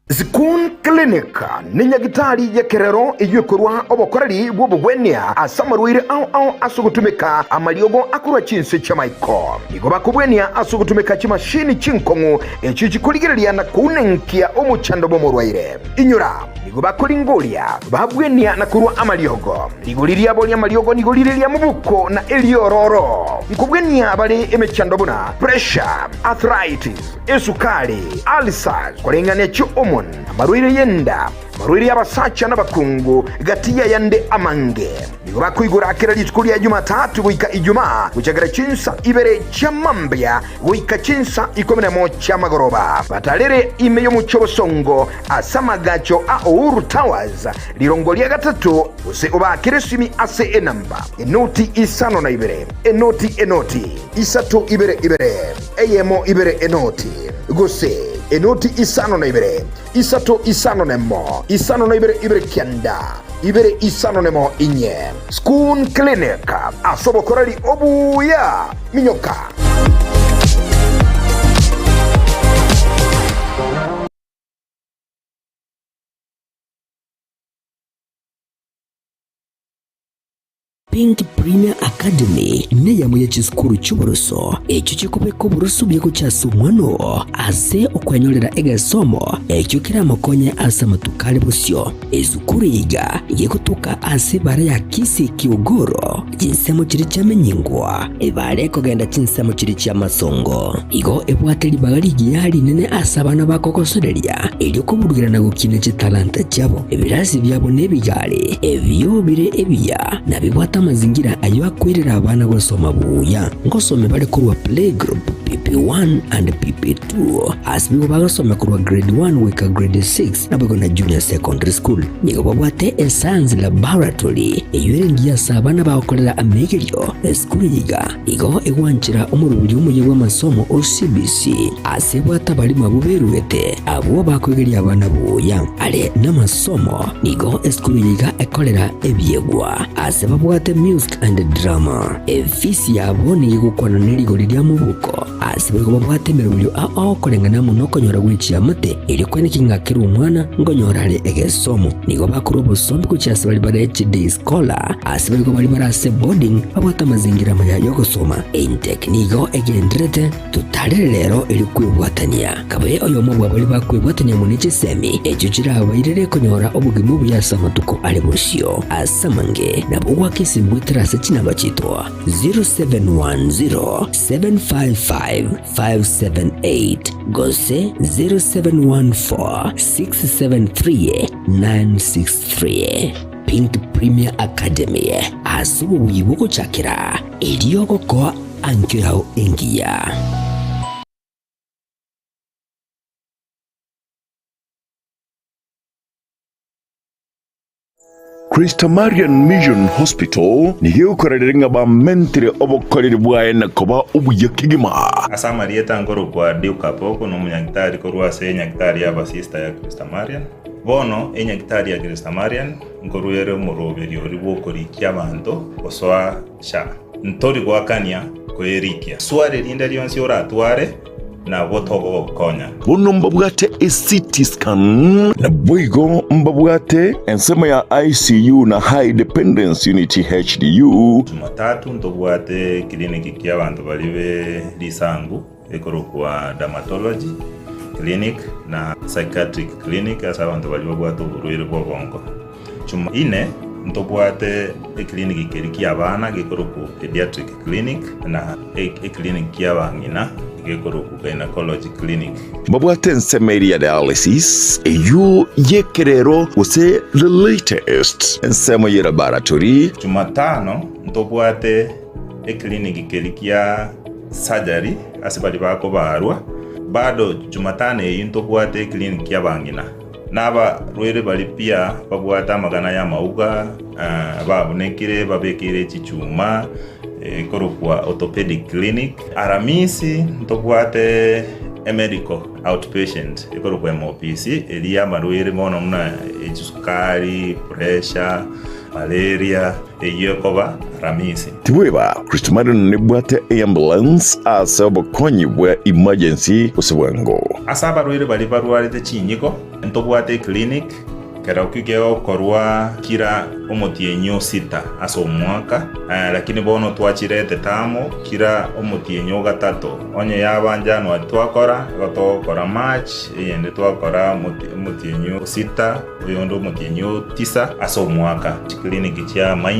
Zikun Clinic nenyagitari y'ekerero eyio ekorua obokoreri bw'obogwenia ase amarwaire ao ao ase ogotumeka amariogo akorwa chinse chi'amaiko. Nigo bakobwenia ase ogotumeka chimashini chinkong'u echio chikorigereria na kounenkia omochando bw'omorwaire. Inyora, nigo bakoringoria, babwenia na korua amariogo. Rigori riabo ri'amariogo nigo rire ri'amabuko na eriororo. Nkobwenia bare emechando buna pressure, arthritis, esukari, ulcers, koreng'ania chi'hormone, amarwaire y'enda, amarwaire y'abasacha n'abakungu, gati y'ayande amange. Nigo bakoigora kera rituko ria Jumatatu goika Ijumaa, gochakera chinsa ibere chia mambia goika chinsa ikomi nemo chi'amagoroba. Batarere ime y'omochie obosongo ase amagacho a Uhuru Towers, rirongo ria gatato, gose obaakere esimi ase enamba, enoti isano na ibere, enoti enoti, isato ibere ibere, eyemo ibere enoti, gose enoti isano na ibere, isato isano nemo, isano na ibere ibere kianda, ibere isano nemo inye. Schoon Clinic, ase obokoreri obuya. Minyoka! Pink Premier Academy neyamo ye chisukuru chi'oboroso echio chikobeka oboroso buya gochia ase omwana oo ase okwenyorera egesomo ekio keramokonye ase amatuko are bosio. Esukuru eye iga gegotoka ase ebara ya Kisii Kiogoro, chinsemo chiria chiamenyingwa, ebara ekogenda chinsemo chiria chi'amasongo. Igo ebwate ribaga rigiya rinene ase abana bakogosoreria, erio koburugera na gokina chitalanta chiabo. Ebirasi biabo nebigari, ebio bire ebiya, na bibwate amazingira ayio akoirera abana gosoma buya. Ngosome bare korwa playgroup, PP1 and PP2, ase nigo bagosoma korwa grade 1 goika grade 6, naboigo na junior secondary school. Nigo babwate escience laboratory eyio ere engiya ase abana bagokorera amegerio. Esukuru eye iga igo egwanchera omoroberi omoyia bw'amasomo o CBC ase ebwate abarimu abwo beruete abwo bakoegeria abana buya are namasomo. Nigo esukuru eye iga ekorera ebiegwa ase babwate music and drama. Efisi yabo nigo egokwana nerigori ria mobuko ase boigo babwate emeroberio ao ao koreng'ana amo nokonyora gwe chiamate erio kweneki ng'a kera omwana nkonyora are egesomo. Nigo bakorwa obosombi gochia ase baria bare chiday scholar ase boigo baria bare ase boarding babwate amazingira amaya yogosoma. Intake nigo egendererete totarere rero erio kwebwatania. Kabe oyomo bwa baria bakwebwatania amo ne chisemi echio chirabairere konyora obogima obuya ase amatuko are bosio. Ase amange nabo ogwaka esimi goetera ase chinamba chiaito 0710 755 578 gose 0714 673 963. Pink Premier Academy ase obobuyi bw'ogochakera erio gokoa ankio yao engiya. Christamarian Mission Hospital nigo egokorerera ng'a bamentire obokoreri bwaye na koba obuya kegima. Ase amarieta nkorokwa Duke Apoko, nomonyagitari korwa ase enyagitari y'abasista ya Christamarian. Bono enyagitari ya Christamarian nkorwa ere omoroberio oria bw'okorikia abanto gosoa SHA. Ntori goakania koyerikia. Swali rinde rionsi oratware, nabwo togogokonya. Bono mbabwate eCT scan. Naboigo mbabwate ensemo ya ICU na High Dependence Unit, HDU. Jumatatu ntobwate clinic ki'abanto baria be risangu ekorokwa Dermatology clinic na Psychiatric clinic ase abanto baria babwate oborwaire bw'obongo. Jumaine ntobwate eclinic keria ki'abana gekorokwa Pediatric clinic na eclinic ki'abang'ina gekorokwa Gynecology clinic. Mbabwate ensemo eria ya dialysis, eyio y'ekerero gose the latest ensemo ye laboratory. Jumatano ntobwate eclinic keria kia surgery ase baria bakobarwa. Bado Jumatano eyio ntobwate eclinic ki'abang'ina. Nabarwaire baria pia babwate amagana y'amauga, babunekire, babekeire chichuma, ekorokwa orthopedic clinic. Aramisi ntobwate emedical outpatient ekorokwa MOPC, eria y'amarwaire mono buna echisukari, pressure, malaria, eyio ekoba Aramisi. Tibweba, Kristo Marion nebwate eambulance ase obokonyi bwa emergency gose bwango. Ase abarwaire baria barwarete chinyigo, ntobwate eclinic, kerokio kegokorwa kira omotienyi o sita ase omwaka, lakini bono twachirete tamo kira omotienyi o gatato. Onye yaba January twakora, igo togokora March, eyende twakora omotienyi o sita, oyonde omotienyi o tisa ase omwaka. Chiclinic chia amaino.